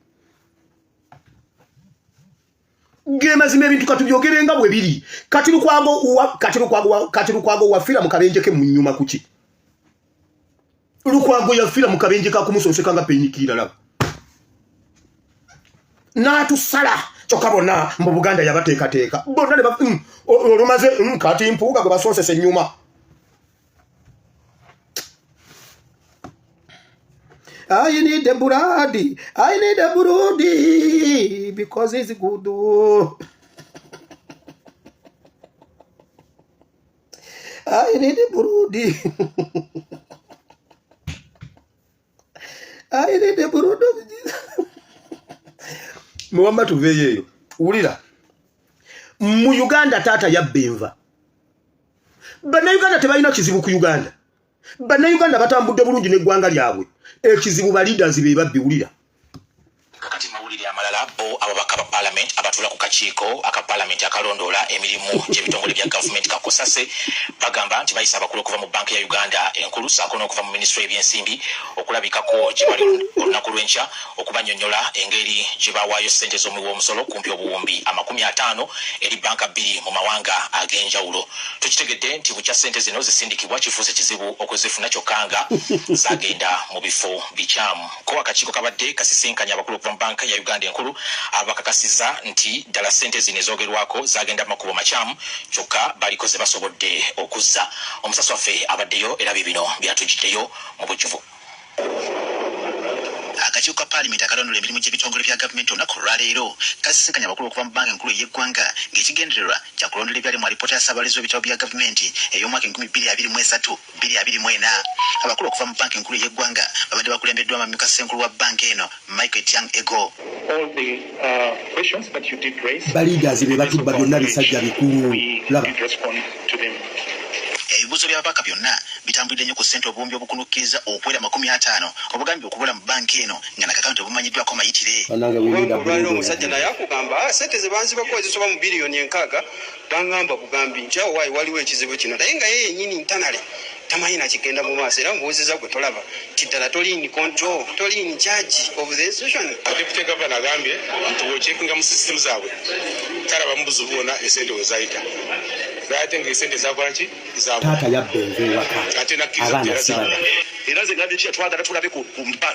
Ge mazima, ebintu katubyogere nga bwe biri. Kati Lukwago, kati Lukwago, kati Lukwago wafiira mu kabenje ke mu nnyuma kuki? Lukwago yafiira mu kabenje ka kumusonseka nga penyikiira. Laba n'atusala. Kyokka bonna mu Buganda yabateekateeka bonna ne olumaze kati Mpuuga gwe basonsesa ennyuma. I need the blood. I need the blood because it's good. I need the blood. I need the blood of Jesus. Muwamba, tuveeyo eyo. Wulira, mu Uganda taata yabba enva. Bannayuganda tebalina kizibu ku Uganda. Bannayuganda batambudde bulungi n'eggwanga lyabwe. Ekizibu ba leaders be babbi. Wulira. Kakati mawulire amalala, bo ababaka ba paalamenti abatuula ku kakiiko aka paalamenti akalondoola emirimu gy'ebitongole bya gavumenti ka COSASE bagamba nti bayisa abakulu okuva mu banka ya Uganda enkulu saako n'okuva mu minisitule y'ebyensimbi okulabikako gye bali olunaku lw'enkya okubanyonnyola engeri gye bawaayo ssente z'omuwi w'omusolo kumpi obuwumbi 50 eri banka bbiri mu mawanga ag'enjawulo. Tukitegedde nti bukya ssente zino zisindikibwa kifuuse kizibu okuzifuna, kyokka nga zagenda mu bifo bikyamu. Ko akakiiko kabadde kasisinkanye abakulu okuva mu banka ya Uganda enkulu abakakasiza nti ddala ssente zino ezoogerwako zagenda mu makubo makyamu, kyokka baliko ze basobodde okuzza. Omusasi waffe abaddeyo era bibino byatugiddeyo mu bujjuvu. Akakiiko ka paalamenti akalondoola emirimu gy'ebitongole bya gavumenti olunaku olwaleero kasisinkanye abakulu okuva mu banka enkulu ey'eggwanga, ng'ekigendererwa kya kulondoola ebyali mu alipoota ya ssaababalirizi w'ebitabo bya gavumenti ey'omwaka 2023 2024. Abakulu okuva mu banka enkulu ey'eggwanga babadde bakulembeddwa amamyuka ssenkulu wa banka eno, Michael Etyang Ego. Ba leaders be batubba, byonna bisajja bikulu. Laba. Ebibuuzo by'ababaka byonna bitambulidde nnyo ku ssente obuwumbi obukunukkiriza okuwera 50 obugambibwa okubula mu banka eno, nga nakakano tebumanyiddwako mayitire. Bannange, we need a olwaliro omusajja naye akugamba, "Ah, sente ze banzibako ezisoba mu biliyoni 60." Bangamba bugambi nti awo waayi waliwo ekizibu kino, naye nga ye yennyini ntanale tamanyi nakigenda mu maaso. Era mubuuziza, gwe tolaba nti ddala toli in control, toli in charge of the institution? Deputy governor agambye nti wocheckinga mu system zaabwe talabamu buzibu bwonna esente we zayita, naye ate nga esente zakola ki? Taata yabba enva ewaka. Ate nakkiriza abaana nti era si zaabula. babbi. Era nze ngambye ki, twagala tulabe ku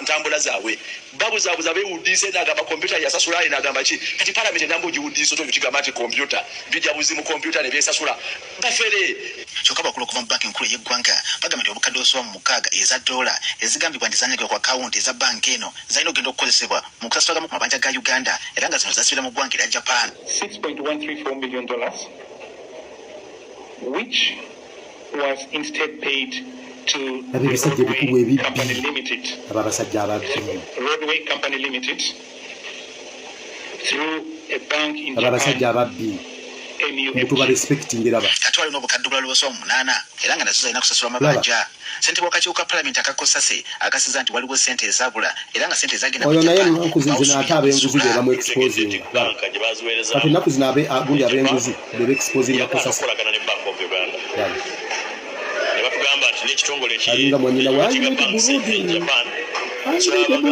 ntambula zaabwe. Babuzaabuza, bewudiisa. Enagamba kompyuta yasasula, enagamba ki? Kati palamenti enamba ogiwudiisa otyo kigamba nti kompyuta bijja buzi mu kompyuta ne byesasula. Bafere. Kyokka abakulu okuva mu banka enkulu ey'eggwanga bagamba nti obukadde obusoba mu 6 eza ddoola ezigambibwa nti zanyagibwa ku akawunti eza banka eno zalina okugenda okukozesebwa mu kusasulagamu ku mabanja ga Uganda, era nga zino zasibira mu ggwanga erya Japan. $6.134 million, which was instead paid to Abo ebisajja ebikulu Roadway ebibbi. Company Limited. Abo abasajja ababbi. Roadway Company Limited through a bank in Abo abasajja Japan, ababbi MUFG. mutuba respecting. Eraba. Ate waliwo n'obukadde obulala obusoba mu munaana era nga nazo zalina kusasula mabanja. Ssentebe w'akakiiko ka palamenti aka COSASE akasiza nti waliwo ssente ezabula era nga ssente ezagenda mu Oyo naye Japan ennaku zino ate ab'enguzi be bamu exposinga. Laba. Banka gye baziweereza Kati ennaku zino gundi ab'enguzi be beexposinga yagaana COSASE. okukolagana ne Bank of Uganda. Laba. Ne batugamba nti n'ekitongole Alinga mwannyina wa ekiga banks e Japan kyabagamba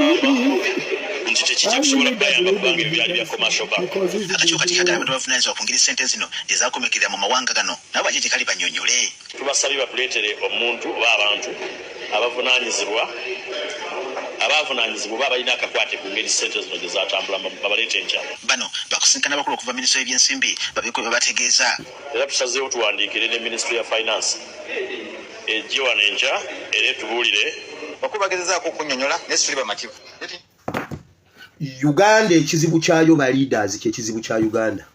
nti tekijja kusobola kubayamba kubanga ebyo byali bya commercial bank. Akakiiko kati kagala abantu bavunaanyizibwa ku ngeri ssente zino gye zakomekerera mu mawanga gano nabo bajje gye kali banyonyole. Tubasabye batuleetere omuntu oba abantu abavunaanyizibwa. Abavunaanyizibwa oba abalina akakwate ku ngeri ssente zino gye zatambula babaleeta enkya. Bano bakusinkana abakulu okuva minisitule y'ebyensimbi babeeko bye babategeeza. Era tusazeewo tuwandiikire ne minisitule ya finance ejje wano enkya era etubuulire. Bakulu bagezezaako okunnyonnyola naye situli bamativu. Uganda ekizibu kyayo ba leaders, kyekizibu kya Uganda.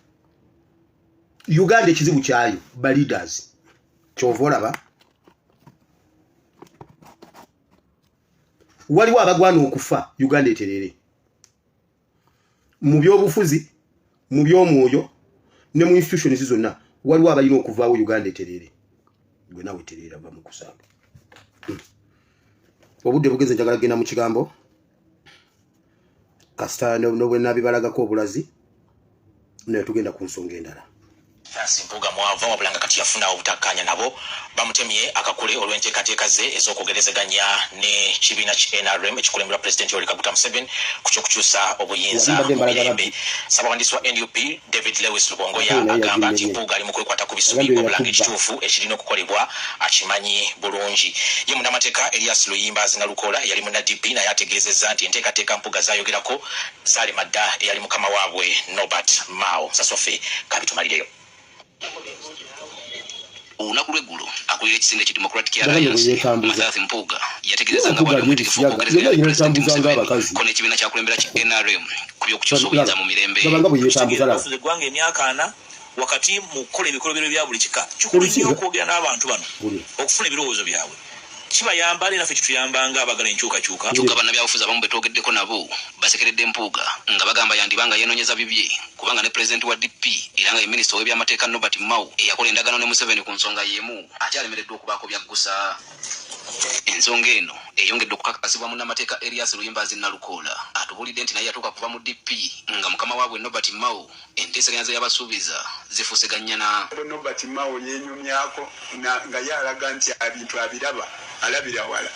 Uganda ekizibu kyayo ba leaders, kyova olaba waliwo abagwana okufa Uganda eterere mu byobufuzi, mu byomwoyo ne mu institutions zonna. Waliwo abalina okuvaawo Uganda eterere. Gwe nawe tereera, va mu kusaaga. Obudde bugeze, njagala genda mu kigambo kasita nobwe nabibalagako obulazi, naye tugenda ku nsonga endala. Mathias Mpuuga mwava, wabula nga kati yafuna obutakkaanya nabo, bamutemye akakule olw'enteekateeka ze ez'okwogerezeganya ne kibiina ki NRM ekikulemberwa Pulezidenti Yoweri Kaguta Museveni ku ky'okukyusa obuyinza Wali mbadde mu mbalaga mirembe. babbi. Ssabawandiisi wa NUP David Lewis Lubongoya Ate naye agamba nti yagimenye. Mpuuga ali mu kwekwata ku bisubi, Agambye wabula nga yatubba. ekituufu ekirina okukolebwa akimanyi bulungi. Ye munnamateeka Elias Luyimbazi Nalukoola eyali munna DP naye ategeezezza nti enteekateeka Mpuuga zaayogerako zaalema dda eyali mukama waabwe Norbert Mao. Musasi waffe kabitumalireyo. Olunaku lw'eggulo akulira ekisinde ki Democratic Yagambye bwe Alliance yeetambuza. Mathias Mpuuga yategeezezza nga Mpuuga bw'ali alya omutegefu ebisiyaga okwogerezeganya yonna ne Pulezidenti yeetambuza Museveni ng'abakazi. ko n'ekibiina kyakulembera ki NRM ku by'okukyusa obuyinza mu mirembe. Laba nga bwe yeetambuza, laba. Bafuze eggwanga emyaka 40 wakati mu kukola ebikolobero bya buli kika. Kikulu nnyo Ebisiyaga. okwogera n'abantu bano Wulira. okufuna ebirowoozo byabwe, kibayamba ate naffe kituyamba nga abagala enkyukakyuka. Kyokka bannabyabufuzi abamu be twogeddeko nabo basekeredde Mpuuga nga bagamba yandiba nga yeenoonyeza bibye kubanga ne pulezidenti wa DP era nga ye minisita ow'ebyamateeka Norbert Mao eyakola endagaano ne Museveni ku nsonga y'emu akyalemereddwa okubaako by'aggusa. Ensonga eno eyongedde okukakasibwa munnamateeka Erias Luyimbazi Nalukoola atubuulidde nti naye yatuuka kuva mu DP nga mukama waabwe Norbert Mao enteeseganya ze yabasuubiza zifuuse gannyana. Norbert Mao yeenyumyako nga ye alaga nti ebintu abiraba, alabira wala.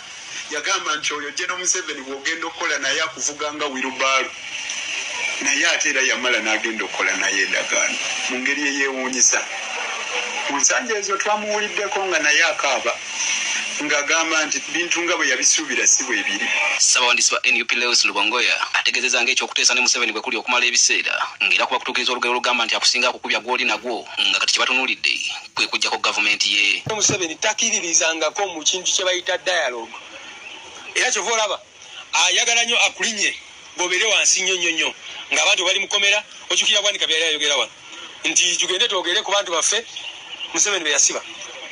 Yagamba nti oyo General Museveni bw'ogenda okukola naye akuvuga nga wheelbarrow, naye ate era yamala n'agenda okukola naye endagaano mu ngeri eyeewuunyisa. Mu nsanja ezo twamuwuliddeko nga naye akaaba ng'agamba nti bintu nga bwe yabisuubira si bwe biri. Ssabawandiisi wa NUP Lewis Lubongoya ategeezezza ng'ekyokuteesa ne Museveni bwe kuli okumala ebiseera ng'era kuba kutuukiriza olugero olugamba nti akusinga akukubya gw'oli nagwo, nga kati kye batunuulidde kwe kuggyako gavumenti ye. Museveni takiririzangako mu kintu kye bayita dialogue, era kyova olaba ayagala nnyo akulinye bw'obeere wansi nnyo nnyo nnyo ng'abantu bali mukomera. Okyukira Bwanika byali ayogera wano nti tugende twogere ku bantu baffe Museveni be yasiba.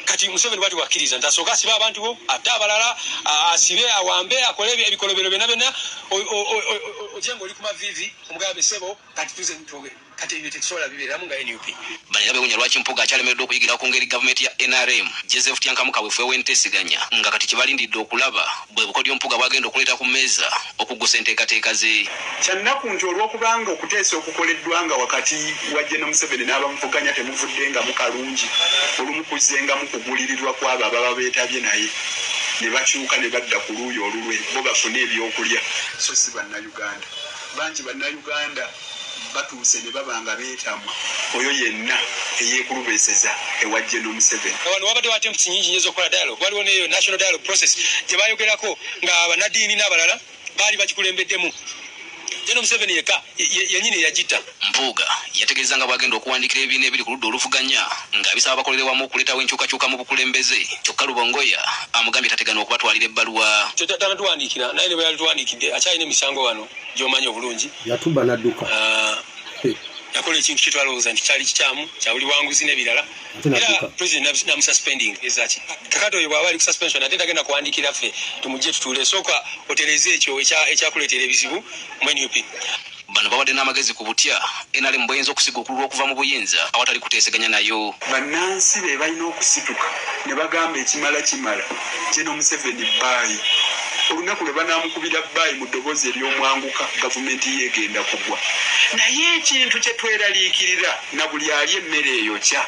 Kati Museveni bwati wakkiriza nti asooke asibe abantu bo, ate abalala asibe, awambe, akole ebikolobero byonna byonna, ojje ng'oli ku maviivi omugambe, "Ssebo, kati tuze twogere." Kati ebyo tetusobola bibeeramu nga NUP. Bano era beewuunya lwaki Mpuuga akyalemereddwa okuyigira ku ngeri gavumenti ya NRM Joseph Tyankamu kaweefube w'enteeseganya, nga kati kyebalindidde okulaba bwe bukodyo Mpuuga bw'agenda okuleeta ku mmeeza okuggusa enteekateeka ze. Kyannaku nti olw'okubanga okuteesa okukoleddwa nga wakati wa General Museveni n'abamuvuganya temuvuddengamu kalungi, olumu kuzzengamu kugulirirwa kw'abo ababa beetabye naye ne bakyuka ne badda ku luuyi olulwe bo bafune ebyokulya, so si Bannayuganda. Bangi Bannayuganda batuuse ne baba nga beetamwa oyo yenna eyeekulubeeseza ewa General Museveni. Wano wabadde attempts nyingi nnyo ez'okukola dialogue. Waliwo neyo national dialogue process gye bayogerako nga bannaddiini n'abalala baali bagikulembeddemu. General Museveni yekka yennyini yagitta. Mpuuga yategeeza nga bw'agenda okuwandiikira ebibiina ebiri ku ludda oluvuganya ng'abisaba bakolere wamu okuleetawo enkyukakyuka mu bukulembeze. Kyokka Lubongoya amugambye tategana okubatwalira ebbaluwa. Tanatuwandiikira, naye ne bwe yalituwandiikidde akyalina emisango wano gy'omanyi obulungi. Yatuba n'adduka. Ah, yakola ekintu kyetwalowooza nti kyali kikyamu kya buli bwanguzi n'ebirala, Ate era n'adduka. President namususpending ezaki. Kakati oyo bw'aba ali ku suspension ate tagenda kuwandiikira ffe tumugye tutuule. Sooka otereeze ekyo ekyakuleetera ebizibu mu NUP. Bano bawadde n'amagezi ku butya NRM bweyinza okusiga okululwa okuva mu buyinza awatali kuteeseganya nayo. Bannansi be balina okusituka ne bagamba ekimala kimala, General Museveni bye. Olunaku lwe banaamukubira bye mu ddoboozi ery'omwanguka, gavumenti ye egenda kugwa. Naye ekintu kye tweraliikirira na buli ali emmere eyokya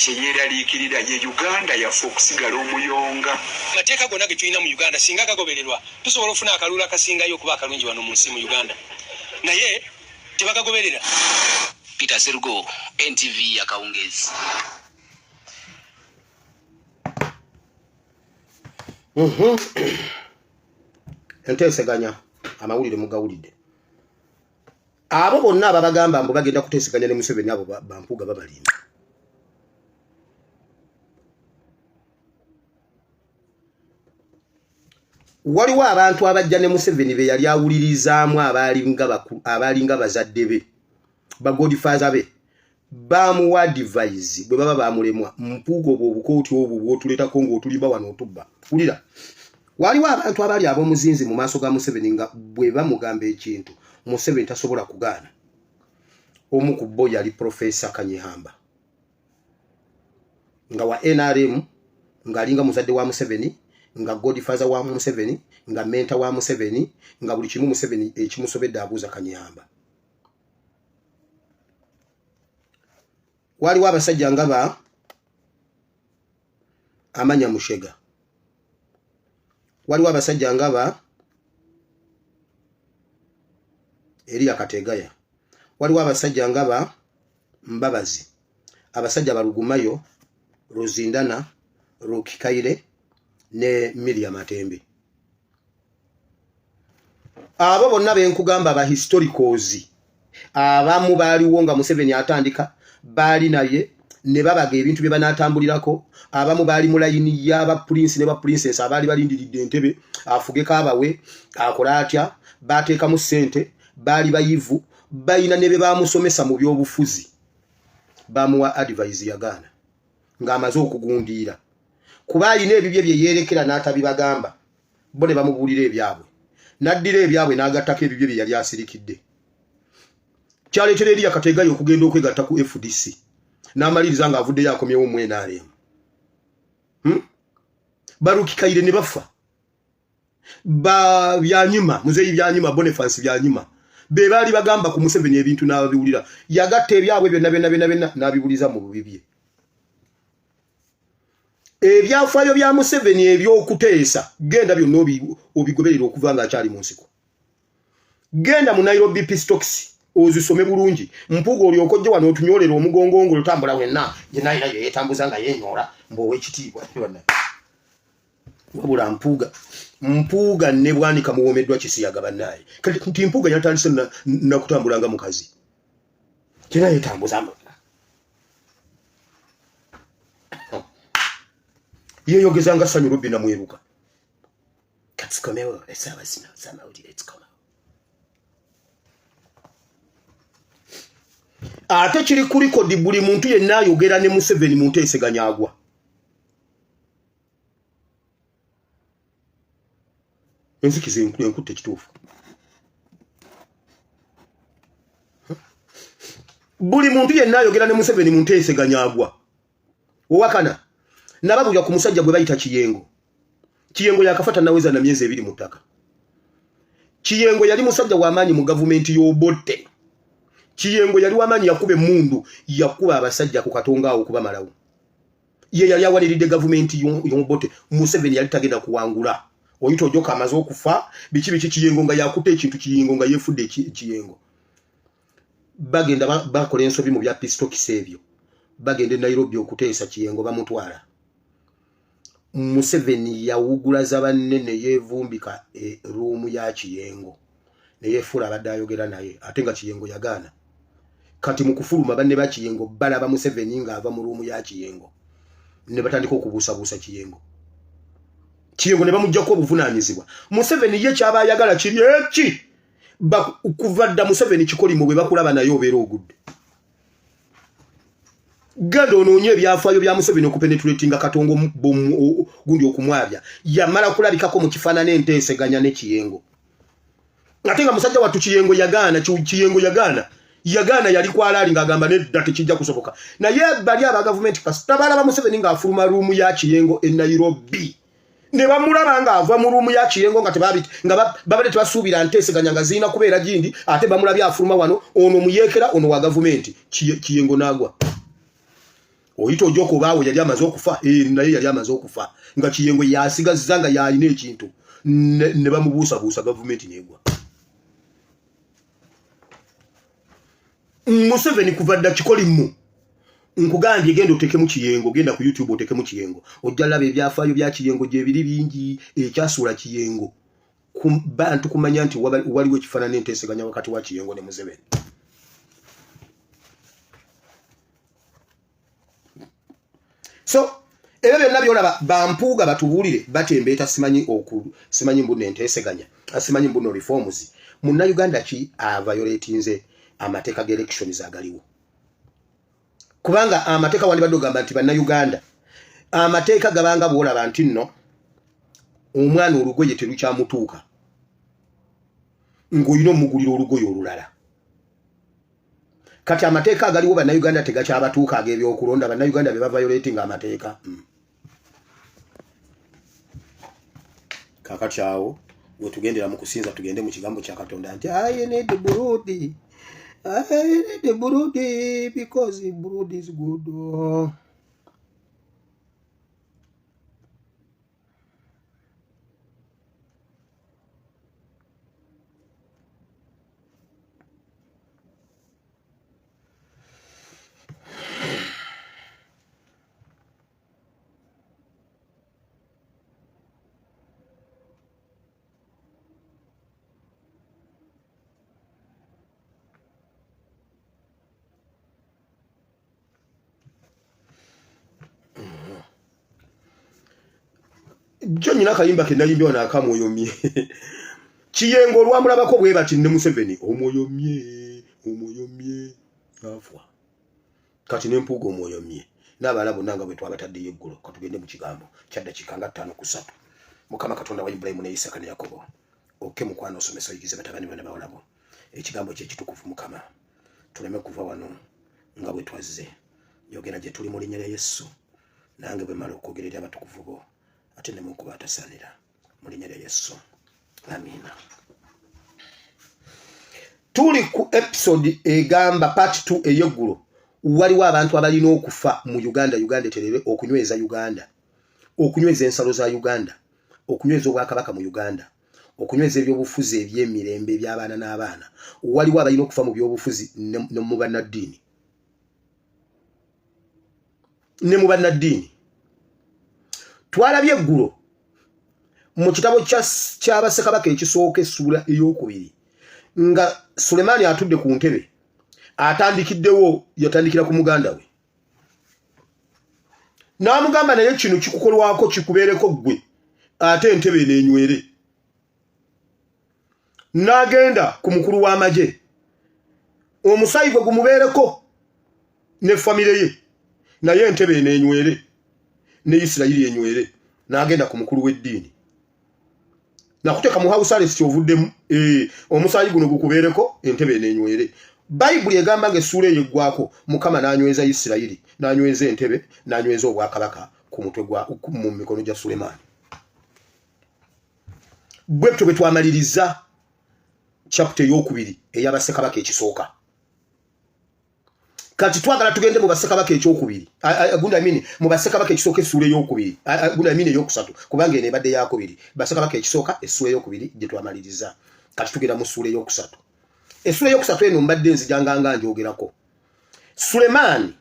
kye yeeraliikirira ye Uganda yaffe okusigala omuyonga. Amateeka gonna ge tulina mu Uganda singa gagobererwa, tusobola okufuna akalulu akasingayo okuba akalungi wano mu nsi mu Uganda, naye tebagagoberera. Peter Serugo, NTV akawungeezi. Enteeseganya amawulire mugawulidde. Abo bonna ababagamba mbu bagenda kuteeseganya ne Museveni abo bampuuga babalimba. Waliwo abantu abajja ne Museveni be yali awulirizaamu abaalinga bazadde be, bagodifaaza be, bamuwa advice bwe baba bamulemwa. Mpuuga obwo obukooti obwo bwotuleetako ng'otulimba wano otubba. Wulira, waliwo abantu abali ab'omuzinzi mu maaso ga Museveni nga bwe bamugamba ekintu Museveni tasobola kugaana. Omu ku bo yali Profesa Kanyihamba nga wa NRM, ng'alinga muzadde wa Museveni, nga godfather wa Museveni, nga mentor wa Museveni, nga buli kimu Museveni ekimusobedde abuuza Kanyihamba. Waliwo abasajja nga ba Amanya Mushega, waliwo abasajja nga ba Eriya Kategaya, waliwo abasajja nga ba Mbabazi, abasajja Balugumayo, Ruzindana, Rukikaire ne Miriam Atembe. Abo bonna benkugamba ba historicals, abamu baaliwo nga Museveni atandika, baali naye ne babaga ebintu bye banaatambulirako. Abamu baali mu layini y'aba prince ne ba princess abaali balindiridde entebe afugeko abawe akole atya, baateekamu ssente, baali bayivu, balina ne be bamusomesa mu byobufuzi, bamuwa advice yagaana ng'amaze okugundiira, kuba alina ebibye bye yeerekera n'atabibagamba, bo ne bamubuulira ebyabwe, n'addira ebyabwe n'agattako ebibye bye yali asirikidde. Kyaleetera Eriya Kategayo okugenda okwegatta ku FDC n'amaliriza ng'avuddeyo akomyewo mu NRM. Baruki Kaire ne bafa, ba Byanyima, Muzeeyi Byanyima, Boniface Byanyima, be baali bagamba ku Museveni ebintu n'ababiwulira, yagatta ebyabwe byonna byonna byonna byonna n'abibuliza mu bubi bye. Ebyafaayo bya Museveni eby'okuteesa genda byonna obigoberera okuva ng'akyali mu nsiko. Genda mu Nairobi Peace Talks ozisome bulungi. Mpuuga olyoka ojje wano otunyoolera omugongo ng'olutambula wenna yenna alina bye yeetambuza nga yeenyoola mbu ow'ekitiibwa. Wabula Mpuuga, Mpuuga ne Bwanika muwoomeddwa kisiyaga bannaaye. Kati nti Mpuuga yatandise nakutambula nga mukazi. Kira yeetambuza mbu. Yeeyogeza nga Sanyu Rubbi Namweruka. Katukomewo essaawa zino z'amawulire tukomewo. Ate kiri ku likodi buli muntu yenna ayogera ne Museveni mu nteeseganya agwa. Enzikiza enkutte kituufu. Buli muntu yenna ayogera ne Museveni mu nteeseganya agwa. Owakana nababulira ku musajja gwe bayita Kiyengo. Kiyengo yakafa tanaweza na myezi 2 mu ttaka. Kiyengo yali musajja w'amaanyi mu gavumenti y'Obote. Kiyengo yali w'amaanyi, yakuba emmundu, yakuba abasajja ku katonga awo okubamalawo. Ye yali awaniridde gavumenti y'Obote. Museveni yali tagenda kuwangula. Oyita Ojoka amaze okufa, biki biki, Kiyengo nga yakutte ekintu, Kiyengo nga yeefudde Kiyengo. Bagenda bakola ensobi mu bya pistokisi ebyo, bagenda e Nairobi okuteesa, Kiyengo bamutwala. Museveni yawugulaza banne ne yeevumbika e ruumu ya Kiyengo ne yeefuula abadde ayogera naye, ate nga Kiyengo yagaana. Kati mu kufuluma banne ba Kiyengo balaba Museveni ng'ava mu ruumu ya Kiyengo ne batandika okubuusabuusa Kiyengo. Kiyengo ne bamuggyako obuvunaanyizibwa. Museveni ye ky'aba ayagala kiri eki kuva dda Museveni kikolimo bwe bakulaba naye obeera ogudde. Genda onoonye ebyafaayo bya Museveni okupenetratinga Katongo gundi okumwabya. Yamala kulabikako mu kifaanana enteeseganya ne Kiyengo. Ate nga musajja wattu Kiyengo yagaana, Kiyengo yagaana. Yagaana yali kwalaali ng'agamba nedda tekijja kusoboka. Naye bali aba gavumenti kasita balaba Museveni ng'afuluma ruumu ya Kiyengo e Nairobi. Ne bamulaba ng'ava mu ruumu ya Kiyengo nga tebabit, nga babadde tebasuubira nteeseganya nga zirina kubeera gindi, ate bamulabye afuluma wano, ono muyeekera, ono wa gavumenti. Kiyengo n'agwa. Oyita Ojok obaawo yali amaze okufa, naye yali amaze okufa nga Kiyengo yasigazza nga y'alina ekintu. Ne bamubuusabuusa gavumenti n'egwa. Museveni kuva dda kikolimu. Nkugambye genda otekemu Kiyengo, genda ku YouTube otekemu Kiyengo, ojja laba ebyafaayo bya Kiyengo gye biri bingi. Ekyasuula Kiyengo bantu kumanya nti waliwo ekifaanana enteeseganya wakati wa Kiyengo ne Museveni. So ebyo byonna byolaba bampuuga batubuulire batembeeta simanyi oku simanyi mbuno enteeseganya simanyi mbuno reforms. Munnayuganda ki avayoletinze amateeka ga elections agaliwo? Kubanga amateeka wandibadde ogamba nti bannayuganda amateeka gabanga bwolaba nti nno omwana olugoye terukyamutuuka ng'olina omugulira olugoye olulala. Kati amateeka agaliwo bannayuganda tegakyabatuuka ag'ebyokulonda, bannayuganda be bavayoletinga amateeka. Kakati awo wetugendera mu kusinza tugende mu kigambo kya Katonda nti I need blood, I need blood because blood is good. Jo nyina akayimba ke nayimbye wano akamwoyo mye. Kiyengo olwamulabako bwe bati ne Museveni omwoyo mye, omwoyo mye n'afa. Kati ne Mpuuga omwoyo mye n'abalala bonna nga bwe twabataddeyo eggulo. Katugende mu kigambo kya ddakiika nga 5 ku 3. Mukama Katonda wa Ibulayimu ne Isaaka ne Yakobo, okke mukwano osomesa oyigize batabani bo ne bawala bo ekigambo kye ekitukuvu. Mukama, tuleme kuva wano nga bwe twazze. Yogera gye tuli mu linnya lya Yesu, nange bwe mmala okwogera eri abatukuvu bo ate ne mukuba atasaanira mu linnya lya Yesu, amiina. Tuli ku episode egamba part 2 ey'eggulo. Waliwo abantu abalina okufa mu Uganda, Uganda eterere, okunyweza Uganda, okunyweza ensalo za Uganda, okunyweza obwakabaka mu Uganda, okunyweza ebyobufuzi eby'emirembe eby'abaana n'abaana. Waliwo abalina okufa mu byobufuzi ne mu bannaddiini. Ne mu bannaddiini. Twalabye eggulo mu kitabo kya Bassekabaka ekisooka essuula ey'okubiri nga Sulemaani atudde ku ntebe atandikiddewo, yatandikira ku muganda we n'amugamba naye kino kikukolwako kikubeereko ggwe ate entebe eno enywere. N'agenda ku mukulu w'amagye omusaayi gwe gumubeereko ne famire ye naye entebe eno enywere ne Isirayiri enywere. N'agenda ku mukulu w'eddiini nakuteeka mu house arrest ovuddemu, omusaayi guno gukubeereko entebe eno enywere. Bayibuli egamba ng'essuula eyo eggwako Mukama n'anyweza Isirayiri, n'anyweza entebe, n'anyweza obwakabaka ku mutwe gwa mu mikono gya Sulemaani. Bwe tutyo bwe twamaliriza chapter ey'okubiri ey'Abassekabaka ekisooka. Kati twagala tugende mu Bassekabaka ekyokubiri, gundi I mean, mu Bassekabaka ekisooka essuula ey'okubiri, gundi I mean eyokusatu, kubanga eno ebadde yakubiri. Bassekabaka ekisooka essuula ey'okubiri gye twamaliriza. Kati tugenda mu ssuula eyokusatu. Essuula eyokusatu eno mbadde nzijanga nga njogerako. Sulemaani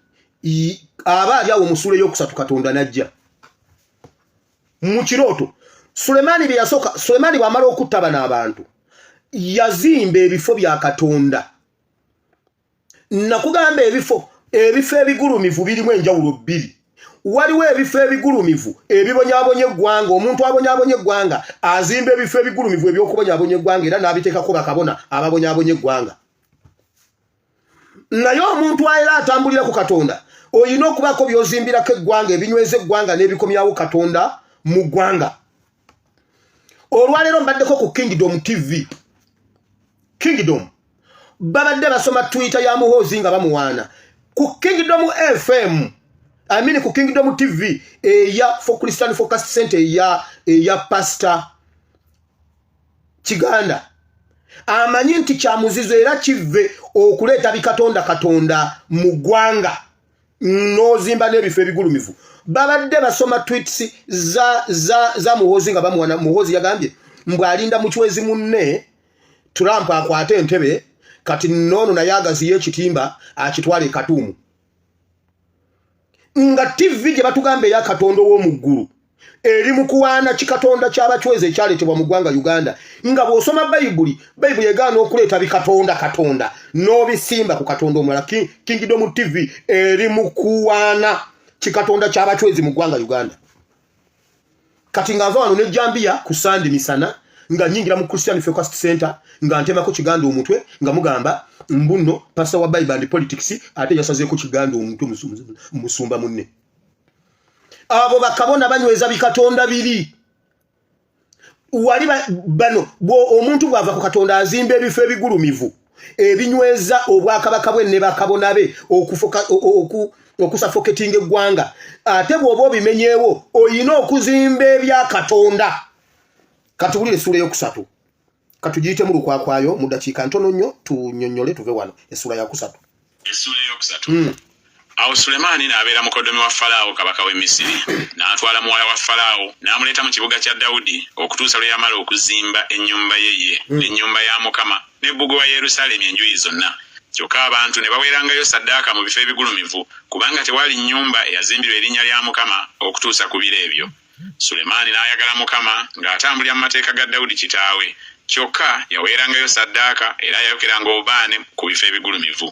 aba ali awo mu ssuula eyokusatu, Katonda n'ajja mu kirooto. Sulemaani bye yasooka, Sulemaani bw'amala okutta bano abantu, yazimba ebifo bya Katonda. Nakugamba ebifo ebigulumivu birimu enjawulo bbiri. Waliwo ebifo ebigulumivu ebibonyaabonya eggwanga. Omuntu abonyaabonya eggwanga azimba ebifo ebigulumivu eby'okubonyaabonya eggwanga era n'abiteekako bakabona ababonyaabonya eggwanga. Naye omuntu era atambulira ku Katonda olina okubaako by'ozimbirako eggwanga ebinyweza eggwanga n'ebikomyawo Katonda mu ggwanga. Olwaleero mbaddeko ku Kingdom TV. Kingdom babadde basoma Twitter ya Muhoozi nga bamuwaana ku Kingdom FM, I mean ku Kingdom TV eya for Christian Focus Center eya Pastor Kiganda. Amanyi nti kya muzizo era kivve okuleeta bikatonda Katonda mu ggwanga n'ozimba n'ebifo ebigulumivu. Babadde basoma tweets za Muhoozi nga bamuwaana. Muhoozi yagambye mbu alinda muchwezi munne Trump akwate entebe, kati noono naye agaziye ekitimba akitwale e Katuumu. Nga TV gye batugamba eya Katonda ow'omu ggulu Eri mu kuwaana kikatonda ky'abacwezi ekyaleetebwa mu ggwanga Uganda. Nga bw'osoma Bayibuli, Bayibuli egaana okuleeta bikatonda katonda n'obisimba ku katonda omulala. Kingdom TV eri mu kuwaana kikatonda ky'abacwezi mu ggwanga Uganda. Kati nga nva wano ne jambiya ku Sande misana nga nyingira mu Christian Focus Center nga ntemako Kiganda omutwe nga mugamba mbuno pastor wa Bible and Politics ate yasazeeko Kiganda omutwe musumba munne. Abo bakabona banyweza bikatonda biri wali bano omuntu bw'ava ku Katonda azimba ebifo ebigulumivu ebinyweza obwakabaka bwe ne bakabona be okusafoketinga eggwanga. Ate bw'oba obimenyeewo olina okuzimba ebya Katonda. Katuwulire essuula eyokusatu, katugiyitemu lukwakwayo mu ddakiika ntono nnyo tunnyonnyole tuve wano. Essuula yakusatu. Essuula eyokusatu. Awo Sulemaani n'abeera mukoddomi wa Falaawo kabaka w'e Misiri, n'atwala muwala wa Falaawo n'amuleeta mu kibuga kya Dawudi okutuusa lwe yamala okuzimba ennyumba ye ye n'ennyumba ya Mukama ne bbugwe wa Yerusaalemi enjuyi zonna. Kyokka abantu ne baweerangayo ssaddaaka mu bifo ebigulumivu, kubanga tewaali nnyumba eyazimbirwa erinnya lya Mukama okutuusa ku biro ebyo. Sulemaani n'ayagala Mukama ng'atambulira mu mateeka ga Dawudi kitaawe. Kyokka yaweerangayo ssaddaaka era yayokeranga obubaane ku bifo ebigulumivu.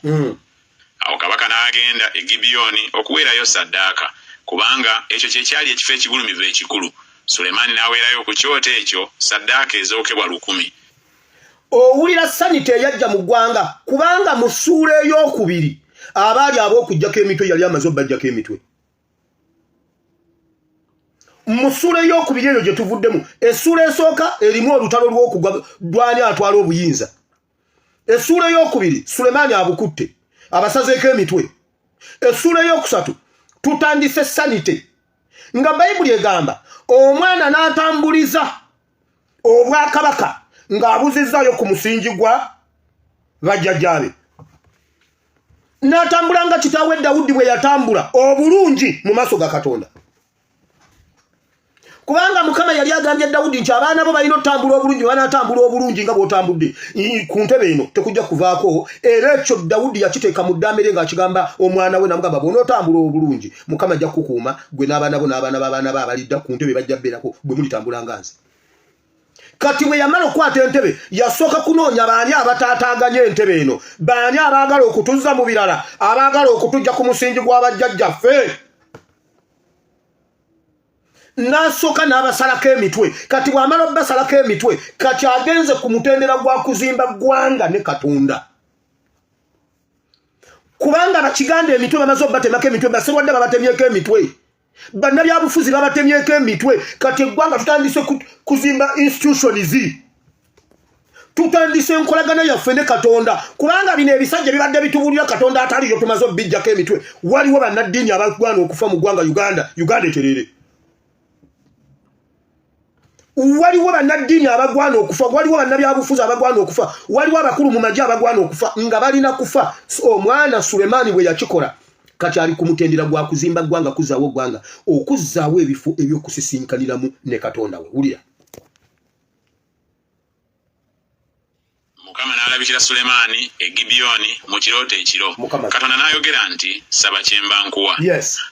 Awo kabaka n'agenda e Gibyoni okuweerayo ssaddaaka, kubanga ekyo kye kyali ekifo ekigulumivu ekikulu. Sulemaani n'aweerayo ku kyoto ekyo ssaddaaka ezookebwa 1000. Owulira sanity eyajja mu ggwanga, kubanga mu ssuula ey'okubiri abaali ab'okuggyako emitwe yali amaze obbaggyako emitwe. Mu ssuula ey'okubiri eyo gye tuvuddemu, essuula esooka erimu olutalo lw'okugwa dwani atwala obuyinza. Essuula ey'okubiri Sulemaani abukutte abasazeeko emitwe. Essuula ey'okusatu tutandise sanity, nga Bayibuli egamba omwana n'atambuliza obwakabaka ng'abuzizzaayo ku musingi gwa bajjajjaabe, n'atambula nga kitaawe Dawudi bwe yatambula obulungi mu maaso ga Katonda, kubanga Mukama yali agambye Dawudi nti abaana bo balina otambula obulungi, banaatambula obulungi nga bw'otambudde ku ntebe eno tekujja kuvaako. Era ekyo Dawudi yakiteeka mu ddaame lye ng'akigamba omwana we, namugamba bw'onootambula obulungi Mukama ajja kukukuuma gwe n'abaana bo n'abaana b'abaana bo abalidda ku ntebe bajja bbeerako bwe mulitambula nga nze. Kati bwe yamala okukwata entebe yasooka kunoonya baani abataataaganya entebe eno, baani abaagala okutuzza mu birala, abaagala okutujja ku musingi gw'abajjajjaffe. N'asooka n'abasalako emitwe. Kati bw'amala obbasalako emitwe, kati agenze ku mutendera gwa kuzimba ggwanga ne Katonda, kubanga Bakiganda emitwe bamaze obbatemako emitwe, Baserwadde babatemyeko emitwe, bannabyabufuzi babatemyeko emitwe. Kati eggwanga tutandise kuzimba institutions, tutandise enkolagana yaffe ne Katonda, kubanga bino ebisajja bibadde bitubulira Katonda ataliyo tumaze obijjako emitwe. Waliwo bannaddiini abagwana okufa mu ggwanga Uganda, Uganda eterere. Waliwo bannaddiini abagwana okufa, waliwo bannabyabufuzi abagwana okufa, waliwo abakulu mu magye abagwana okufa, nga balina kufa. Omwana Sulemaani bwe yakikola, kati ali ku mutendera gwa kuzimba ggwanga, kuzzaawo ggwanga, okuzzaawo ebifo eby'okusisinkaniramu ne Katonda we. Wulira. Mukama n'alabikira Sulemaani e Gibyoni mu kirooto ekiro. Katonda n'ayogera nti, Saba kye mba nkuwa.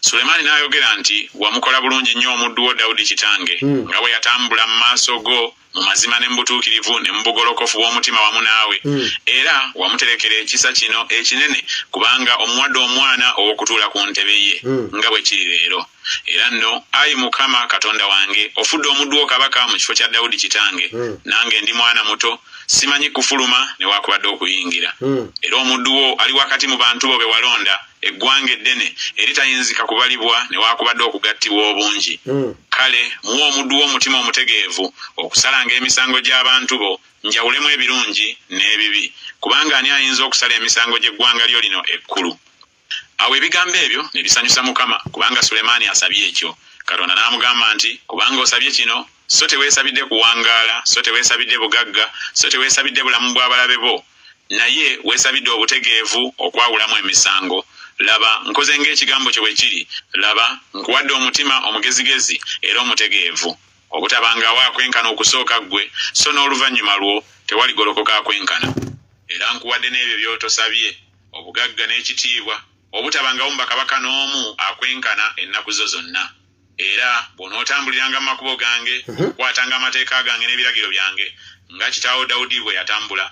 Sulemaani n'ayogera nti, Wamukola bulungi nnyo omuddu wo Dawudi kitange, nga bwe yatambula mu maaso go mu mazima ne mu butuukirivu ne mu bugolokofu bw'omutima wamu naawe. Era wamuterekera ekisa kino ekinene, kubanga omuwadde omwana ow'okutuula ku ntebe ye, nga bwe kiri leero. Era nno, ayi Mukama Katonda wange, ofudde omuddu wo kabaka mu kifo kya Dawudi kitange, nange ndi mwana muto, simanyi kufuluma newaakubadde okuyingira. Era omuddu wo ali wakati mu bantu bo be walonda, eggwanga eddene eritayinzika kubalibwa newaakubadde okugattibwa obungi. Kale muwe omuddu wo omutima omutegeevu okusalanga emisango gy'abantu bo, njawulemu ebirungi n'ebibi. Kubanga ani ayinza okusala emisango gy'eggwanga lyo lino ekkulu? Awo ebigambo ebyo ne bisanyusa Mukama, kubanga Sulemaani asabye ekyo. Katonda n'amugamba nti, Kubanga osabye kino, so teweesabidde kuwangaala, so teweesabidde bugagga, so teweesabidde bulamu bw'abalabe bo, naye weesabidde obutegeevu okwawulamu emisango, laba, nkoze ng'ekigambo kyo bwe kiri, laba, nkuwadde omutima omugezigezi era omutegeevu, obutabangawo akwenkana okusooka ggwe, so n'oluvannyuma lwo tewaligolokoka akwenkana. Era nkuwadde n'ebyo by'otosabye, obugagga n'ekitiibwa, obutabangawo mu bakabaka n'omu akwenkana ennaku zo zonna. Era bw'onootambuliranga mu makubo gange, okukwatanga amateeka gange n'ebiragiro byange, nga kitaawo Dawudi bwe yatambula,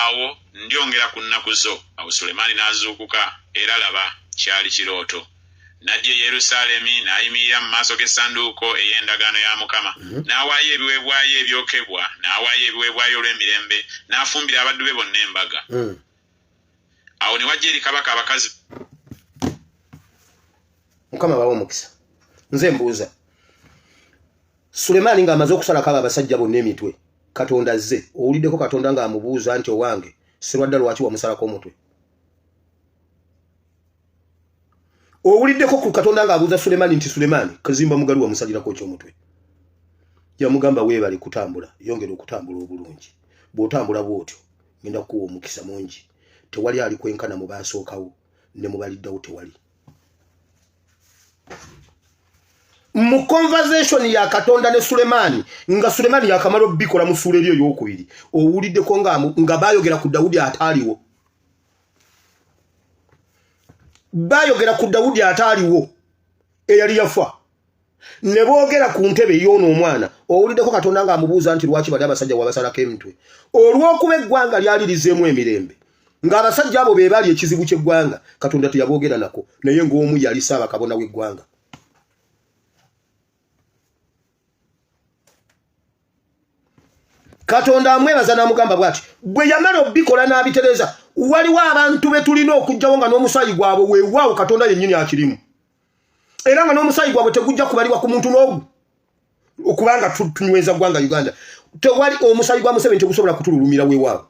awo ndyongera ku nnaku zo. Awo Sulemaani n'azuukuka, era laba, kyali kirooto. N'ajja e Yerusaalemi, n'ayimirira mu maaso g'essanduuko ey'endagaano ya Mukama, n'awaayo ebiweebwayo ebyokebwa, n'awaayo ebiweebwayo olw'emirembe, n'afumbira abaddu be bonna embaga. Awo ne wajja eri kabaka abakazi. Mukama bawe omukisa. Nze mbuuza, Sulemaani ng'amaze okusalako abo abasajja bonna emitwe, Katonda azze, owuliddeko Katonda ng'amubuuza nti owange Sserwadda lwaki wamusalako omutwe? Owuliddeko ku Katonda ng'abuuza Sulemaani nti Sulemaani Kazimba Mugalu wamusalirako ki omutwe? Yamugamba weebale kutambula, yongera okutambula obulungi. Bw'otambula bw'otyo ngenda kukuwa omukisa mungi, tewali alikwenkana mu baasookawo ne mu baliddawo tewali. Mu conversation ya Katonda ne Sulemaani, nga Sulemaani yakamala obikola mu ssuula eri ey'okubiri, owuliddeko nga baayogera ku Dawudi ataaliwo. Baayogera ku Dawudi ataaliwo eyali yafa, ne boogera ku ntebe ey'ono omwana. Owuliddeko Katonda ng'amubuuza nti lwaki bali abasajja wabasalako emitwe? Olw'okuba eggwanga lyali lizeemu emirembe, ng'abasajja abo be baali ekizibu ky'eggwanga, Katonda teyaboogera nako, naye ng'omu yali ssaabakabona w'eggwanga. Katonda amwebaza n'amugamba bw'ati, bwe yamala obikola n'abitereza, waliwo abantu be tulina okuggyawo nga n'omusaayi gwabwe weewaawo Katonda yennyini akirimu, era nga n'omusaayi gwabwe tegujja kubalibwa ku muntu n'ogu, okubanga tunyweza ggwanga Uganda. Tewali omusaayi gwa Museveni tegusobola kutululumira weewaawo.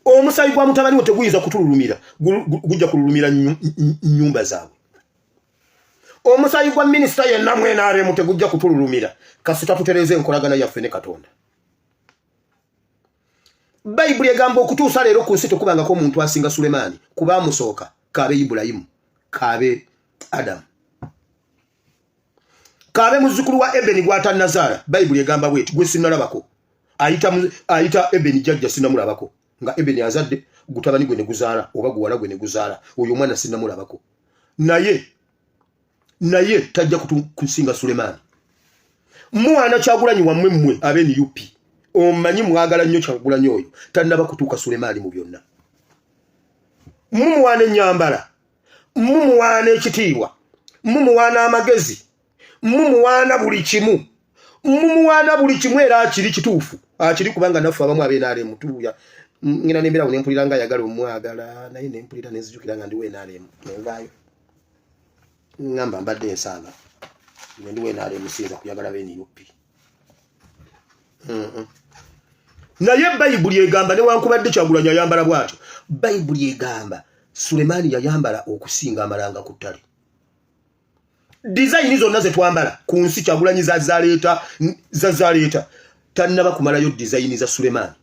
Omusaayi gwa mutabani we teguyinza kutululumira, gujja kululumira nnyumba zaabwe. Omusaayi gwa minisita yenna mu NRM tegujja kutululumira kasita tutereeza enkolagana yaffe ne Katonda. Bayibuli egamba okutuusa leero ku nsi tekubangako omuntu asinga Sulemaani, kuba amusooka kaabe Ibulayimu, kaabe Adamu, kaabe muzzukulu wa Ebeni gw'atannazaala. Bayibuli egamba bweti, gwe sinnalabako ayita Ebeni jjajja, sinnamulabako nga Ebeni azadde gutabani gwe ne guzaala oba guwala gwe ne guzaala, oyo omwana sinnamulabako, naye tajja kusinga Sulemaani. Muwaana Kyagulanyi wammwe mmwe abe NUP, omanyi mwagala nnyo Kyagulanyi oyo tannaba kutuuka Sulemaani mu byonna. Mumuwaana ennyambala, mumuwaana ekitiibwa, mumuwaana amagezi, mumuwaana buli kimu, mumuwaana buli kimu, era akiri kituufu akiri, kubanga naffe abamu abe NRM tuya ngenda nemberawo nempulira nga ayagala omwagala, naye nempulira nenzijukira nga ndiwo NRM nenvaayo ngamba mbadde nsaaga ndiwo NRM, siyinza kuyagala be NUP. Naye Bayibuli egamba newankubadde Kyagulanyi ayambala bw'atyo, Bayibuli egamba Sulemaani yayambala okusinga amalanga ku ttale. Dizayini zonna ze twambala ku nsi Kyagulanyi zazaleeta, tannaba kumalayo dizayini za Sulemaani.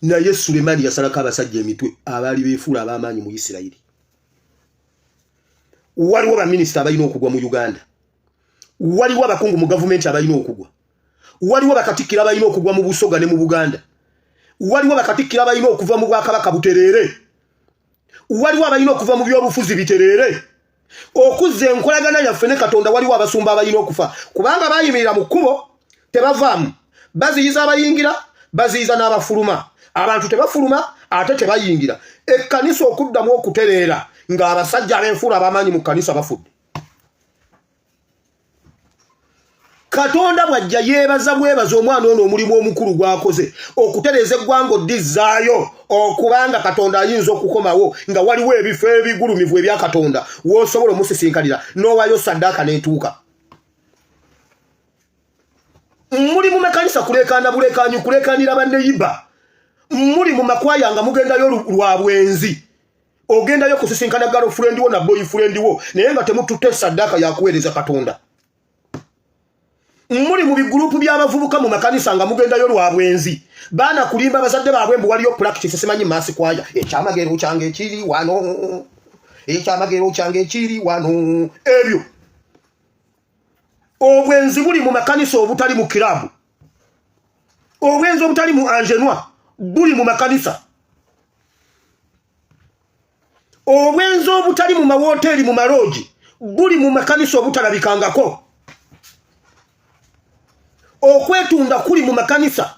Naye Sulemaani yasalako abasajja emitwe abaali beefuula ab'amaanyi mu Isirayiri. Waliwo baminisita abalina okugwa mu Uganda, waliwo abakungu mu gavumenti abalina okugwa, waliwo bakatikkiro abalina okugwa mu Busoga ne mu Buganda, waliwo bakatikkiro abalina okuva mu bwakabaka butereere, waliwo abalina okuva mu byobufuzi bitereere, okuzza enkolagana yaffe ne Katonda. Waliwo abasumba abalina okufa kubanga bayimirira mu kkubo tebavaamu, baziyiza abayingira, baziyiza n'abafuluma. Abantu tebafuluma ate tebayingira. Ekkanisa okuddamu okutereera ng'abasajja abeefuula ab'amaanyi mu kkanisa bafudde. Katonda bw'ajja yeebaza bwebaza omwana ono omulimu omukulu gw'akoze okutereeza eggwanga oddizzaayo, okubanga Katonda ayinza okukomawo nga waliwo ebifo ebigulumivu ebya Katonda w'osobola omusisinkanira n'owaayo saddaaka n'etuuka. Muli mu makanisa kuleekaana buleekaanyi, kuleekaanira banneyiba. Muli mu makwaya nga mugendayo lwa bwenzi, ogendayo kusisinkana girlfriend wo na boyfriend wo, naye nga temututte saddaaka yakuweereza Katonda. Muli mu bigurupu by'abavubuka mu makanisa nga mugendayo lwa bwenzi, baana kulimba bazadde baabwe mbu waliyo practice, simanyi mass choir, ekyamagero kyange kiri wano, ekyamagero kyange kiri wano. Ebyo obwenzi buli mu makanisa obutali mu kirabu, obwenzi obutali mu anjenwa buli mu makanisa. Obwenzi obutali mu mawoteeri, mu maloogi, buli mu makanisa obutalabikangako. Okwetunda kuli mu makanisa.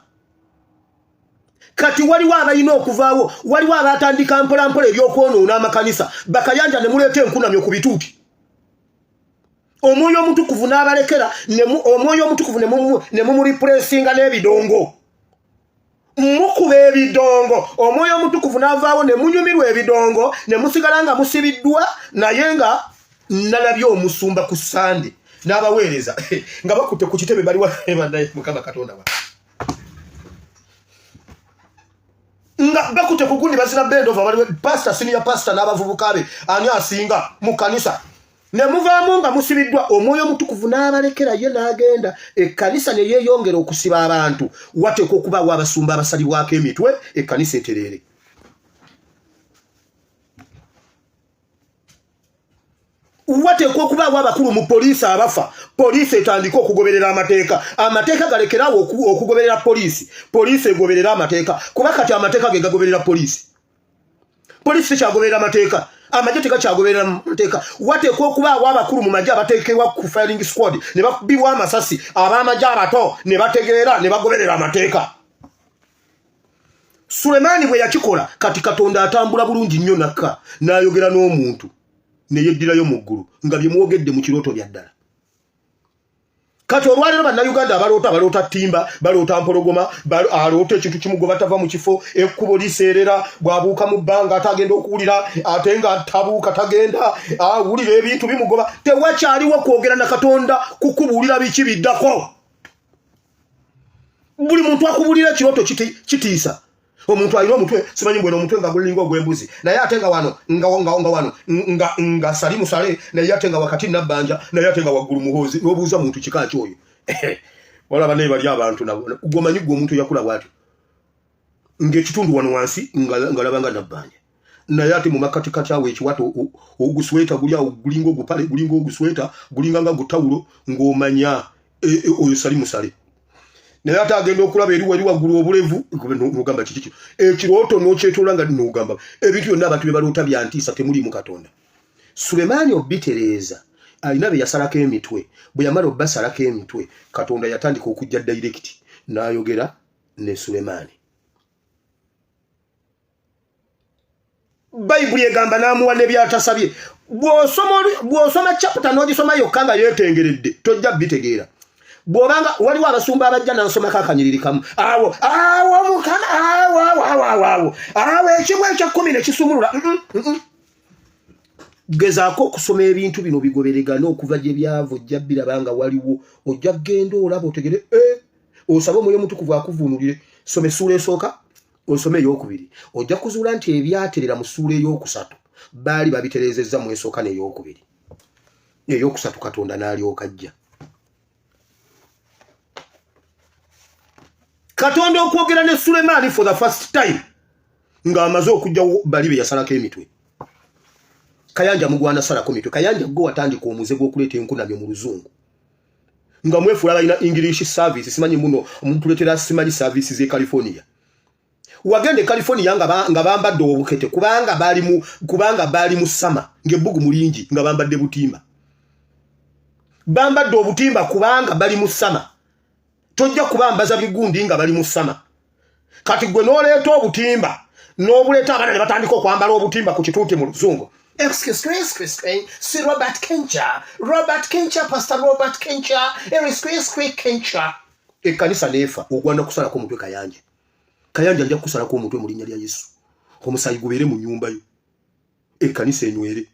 Kati waliwo abalina okuvaawo, waliwo abatandika mpolampola ebyokwonoona amakanisa, bakayanja ne muleeta enkunamyo ku bituuti. Omwoyo Omutukuvu n'abalekera, Omwoyo Omutukuvu ne mumulipulesinga n'ebidongo, mukuba ebidongo, Omwoyo Omutukuvu n'avaawo ne munyumirwa ebidongo ne musigala nga musibiddwa. Naye nga nalabye omusumba ku Sande n'abaweereza nga bakutte ku kitebe baliwa. Naye Mukama Katonda wa nga bakutte ku gundi bazina bendova, baliwe pastor, senior pastor n'abavubuka be, ani asinga mu kanisa, ne muvaamu nga musibiddwa. Omwoyo Omutukuvu n'abalekera ye n'agenda, ekkanisa ne yeeyongera okusiba abantu. Wateekwa okubaawo abasumba abasalibwako emitwe, ekkanisa etereere. Wateekwa okubaawo abakulu mu poliisi abafa, poliisi etandike okugoberera amateeka, amateeka galekerawo okugoberera poliisi, poliisi egoberera amateeka, kuba kati amateeka ge gagoberera poliisi. Poliisi tekyagoberera amateeka, amagye tegakyagoberera mateeka. Wateekwa okubaawo abakulu mu magye abateekebwa ku firing squad ne bakubibwa amasasi, ab'amagye abato ne bategeera ne bagoberera amateeka. Sulemaani bwe yakikola, kati Katonda atambula bulungi nnyo nakka n'ayogera n'omuntu ne yeddirayo mu ggulu nga bye mwogedde mu kirooto bya ddala. Kati olwaleero Bannayuganda abaloota, baloota ttimba, baloota mpologoma, aloota ekintu kimugoba tava mu kifo, ekkubo liseerera, bw'abuuka mu bbanga ate agenda okuwulira ate nga tabuuka tagenda, awulira ebintu bimugoba. Tewakyaliwo kwogera na Katonda kukubuulira biki biddako. Buli muntu akubuulira ekirooto kitiisa. Omuntu alina omutwe simanyi mbwena omutwe nga gulinga ogw'embuzi, naye ate nga wano nga wano nga sali musale, naye ate nga wakati Nabbanja, naye ate nga waggulu Muhoozi, n'obuuza muntu kika ki oyo? Walaba naye bali abantu nabo gwomanyi gwe omuntu yakula bwatyo ng'ekitundu wano wansi nga laba nga Nabbanja, naye ate mu makati awo ekiwato ogusweta guli awo gulinga ogupale, gulinga ogusweta, gulinga nga gutawulo, ng'omanya oyo sali musale, naye ate agenda okulaba eri wali waggulu obulevu, nogamba kiki kino? Ekirooto nokyetoola nga nogamba ebintu byonna abantu bye baloota byantiisa, temuliimu Katonda. Sulemaani obitereeza alina be yasalako emitwe. Bwe yamala obbasalako emitwe, Katonda yatandika okujja direct n'ayogera ne Sulemaani. Bayibuli egamba n'amuwa ne byatasabye. Bw'osoma chapter n'ogisoma yokka nga yeetengeredde, tojja bitegeera. Bw'obanga waliwo abasumba abajja nansomako akanyiriri kamu awo awo, Mukama, awo awo awo awo awo awo, ekimu ekyekkumi ne kisumulula. Gezaako okusoma ebintu bino bigoberegane okuva gye byava, ojja biraba nga waliwo, ojja kgenda olaba otegere, osabe Omwoyo Omutukuvu akuvuunulire. Soma essuula esooka, osome eyokubiri, ojja kuzuula nti ebyaterera mu ssuula eyokusatu baali babitereezezza mu esooka n'eyokubiri. Eyokusatu Katonda n'alyoka ajja. Katonda okwogera ne Sulemaani for the first time ng'amaze okugjawo bali be yasalako emitwe. Kayanja mugwana salako mitwe. Kayanja gwe watandika omuze gw'okuleeta enkunamyo mu luzungu nga mwefuula balina English service, simanyi muno mutuleetera simanyi service z'e California. Wagenda e California nga bambadde obukete kubanga baali mu summer, ng'ebbugu mulingi, nga bambadde butimba, bambadde obutimba kubanga bali mu summer. Tojja kubambaza bigundi nga bali mu summer. Kati gwe n'oleeta obutimba n'obuleeta, abaana ne batandika okwambala obutimba ku kituuti mu luzungu. Excuse me, excuse me, si Robert Kencha, Robert Kencha, Pastor Robert Kencha, excuse me, Kencha. Ekkanisa neefa. Ogwana kusalako omutwe Kayanja. Kayanja, nja kukusalako omutwe mu linnya lya Yesu, omusaayi gubeere mu nnyumba yo, ekkanisa enywere.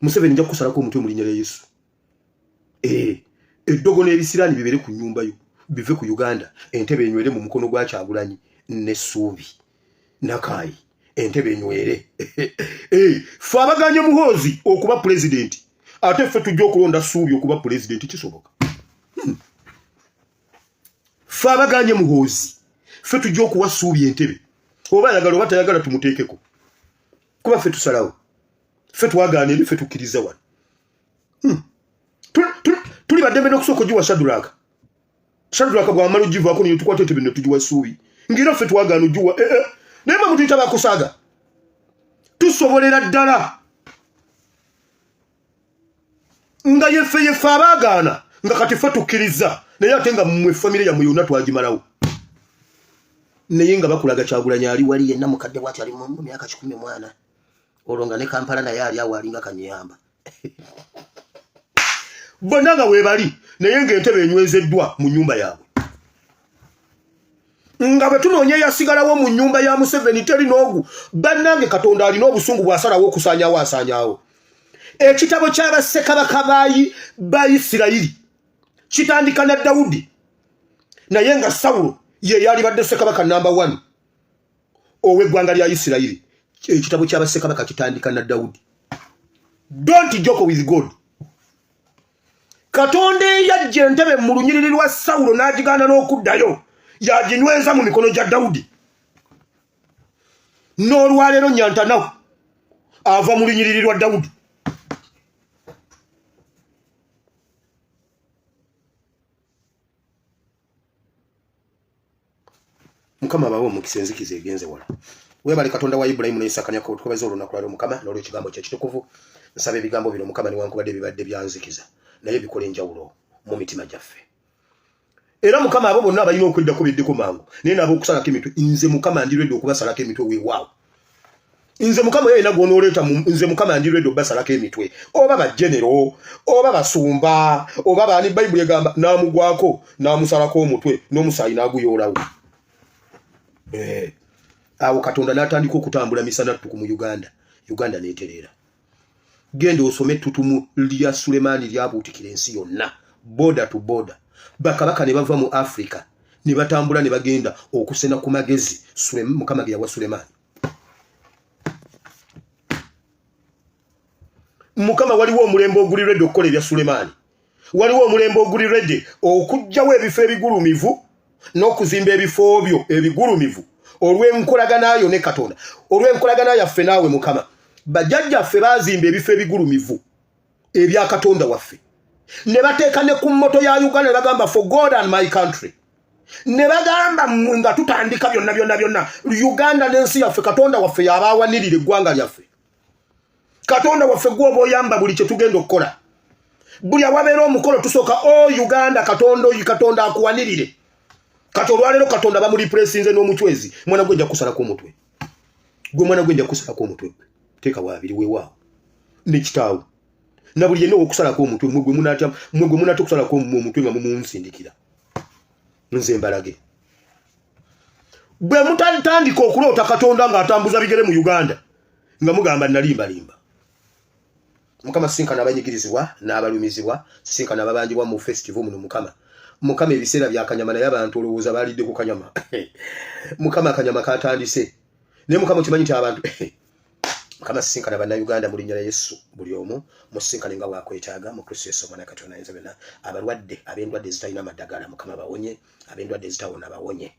Museveni, nja kukusalako omutwe mu linnya lya Yesu. Eddogo n'ebisiraani bibeere ku nnyumba yo, bive ku Uganda, entebe enywere mu mukono gwa Kyagulanyi n'essuubi nakaayi, entebe enywere. Ffe abaganye Muhoozi okuba pulezidenti, ate ffe tujja okulonda Ssuubi okuba pulezidenti. Kisoboka. Ffe abaganye Muhoozi, ffe tujja okuwa Ssuubi entebe, oba ayagala oba tayagala, tumuteekeko, kuba ffe tusalawo, ffe twagaana eri, ffe tukkiriza wano. Tuli baddembe n'okusooka ogiwa Shaduraka. Shaduraka bwamala ogivaako niyo tukwata entebe ne tugiwa Ssuubi, ngaera ffe twagaana ogiwa. Naye mwe mutuyita bakusaaga. Tusobolera ddala nga yeffe yeffe abaagaana nga kati ffe tukkiriza, naye ate nga mmwe famire yammwe yonna twagimalawo. Naye nga bakulaga Kyagulanyi ali wali yenna mukadde bwati ali mu myaka 104, olwo nga ne Kampala naye ali awo alinga kanyeyamba, bonna nga weebali, naye ng'entebe enywezeddwa mu nnyumba yaabwe. Nga bwe tunoonya eyasigalawo mu nnyumba ya Museveni teri n'ogu. Bannange, Katonda alina obusungu, bw'asalawo okusaanyawo asaanyawo. Ekitabo ky'abassekabaka ba Isirayiri kitandika na Dawudi, naye nga Sawulo ye yalibadde ssekabaka namba 1 ow'eggwanga lya Isirayiri. Ekitabo ky'abassekabaka kitandika na Dawudi. Don't joke with God. Katonda eyajja entebe mu lunyiriri lwa Sawulo n'agigaana n'okuddayo yaginyweza mu mikono gya Dawudi. N'olwaleero Nyantanahu ava mu lunyiriri lwa Dawudi. Mukama abawe omukisa. Enzikiza egenze wala. Webale Katonda wa Ibulayimu ne Isaaka ne Yakobo, tukubaza olunaku lwaleero Mukama n'olw'ekigambo kye ekitukuvu. Nsaba ebigambo bino Mukama, newankubadde bibadde byanzikiza, naye bikola enjawulo mu mitima gyaffe. Era Mukama, abo bonna abalina okweddako beddeko mangu, naye n'ab'okusalako emitwe, nze Mukama ndi ready okubasalako emitwe. Weewaawo, nze Mukama yena gwonooleeta, nze Mukama ndi ready obasalako emitwe, oba bajenero oba basumba oba baani. Bayibuli egamba n'amugwako n'amusalako omutwe n'omusaayi n'aguyoolawo. Awo Katonda n'atandika okutambula misana ttuku mu Uganda, Uganda n'etereera. Genda osome ettutumu lya Sulemaani lyabuutikira ensi yonna, border to border. Bakabaka ne bava mu Africa ne batambula ne bagenda okusena ku magezi Mukama ge yawa Sulemaani. Mukama, waliwo omulembe oguli ready okukola ebya Sulemaani. Waliwo omulembe oguli ready okuggyawo ebifo ebigulumivu n'okuzimba ebifo byo ebigulumivu olw'enkolagana yo ne Katonda, olw'enkolagana yaffe naawe Mukama. Bajjajjaffe baazimba ebifo ebigulumivu ebya Katonda waffe ne bateeka ne ku motto ya Uganda, ne bagamba, "For God and my country." Ne bagamba nga tutandika byonna byonna byonna, Uganda n'ensi yaffe, Katonda waffe yabaawanirira eggwanga lyaffe. Katonda waffe, gwoba oyamba buli kye tugenda okukola. Buli awabeera omukolo tusooka, "O Uganda, Katonda oyi, Katonda akuwanirire." Kati olwaleero Katonda bamureplacinze n'omucwezi. Mwana gwe, nja kusalako omutwe gwe. Mwana gwe, nja kusalako omutwe gwe. Teeka waabiri weewaawo ne kitaawo na buli yenna owokusalako omutwe. Mwe gwe munatya, mwe gwe munatya okusalako omutwe nga mumunsindikira nze mbalage. Bwe mutatandika okuloota Katonda ng'atambuza bigere mu Uganda nga mugamba nalimbalimba. Mukama, sinkana abanyigirizibwa n'abalumizibwa, sinkana ababanjibwa mu festival muno. Mukama, Mukama, ebiseera bya kanyama, naye abantu olowooza balidde ku kanyama. Mukama, akanyama katandise, naye Mukama okimanyi nti abantu. Mukama, sisinkana Bannayuganda mu linnya lya Yesu. Buli omu musisinkane nga bwakwetaaga mu Kristo Yesu Omwana Katonda ayinza byonna. Abalwadde, ab'endwadde ezitalina madagala, Mukama bawonye. Ab'endwadde ezitawona bawonye.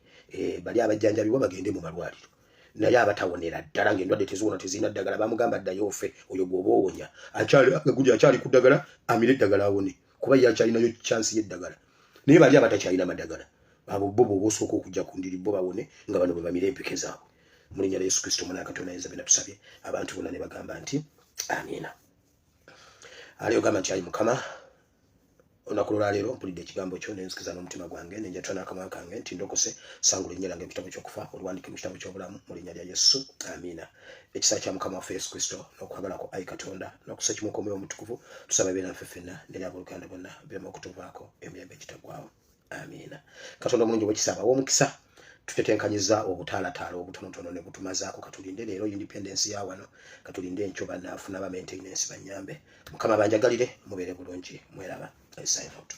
Bali abajjanjabibwa bagende mu malwaliro, naye abatawonera ddala ng'endwadde teziwona, tezirina ddagala, bamugamba ddayo ofe, oyo gwoba owonya gundi akyali ku ddagala, amire eddagala awone, kuba ye akyalinayo chance y'eddagala. Naye bali abatakyalina madagala, abo bo bwoba osooka okujja ku ndiri, bo bawone nga bano bwe bamira empeke zaabwe. Mu linnya lya Yesu Kristo Omwana wa Katonda ayinza byonna tusabye, abantu bonna ne bagamba nti amiina. Ali ogamba nti, "Ayi Mukama, olunaku lwaleero mpulidde ekigambo kyo, nenzikiriza n'omutima gwange, nenjatula n'akamwa kange nti ndokose. Sangula erinnya lyange mu kitabo ky'okufa, oliwandike mu kitabo ky'obulamu, mu linnya lya Yesu, amiina." Ekisa kya Mukama waffe Yesu Kristo n'okwagala ko ayi Katonda n'okussa kimu kw'Omwoyo Omutukuvu tusaba beera naffe ffenna neri abooluganda bonna bireme okutuvaako emirembe egitaggwawo, amiina. Katonda omulungi ow'ekisa abawe omukisa. Tutetenkanyiza obutaalataala obutonotono ne butumazaako. Katulinde leero independence ya wano, katulinde enkyo banaafuna ba maintenance banyambe. Mukama banjagalire, mubeere bulungi, mweraba. I sign out.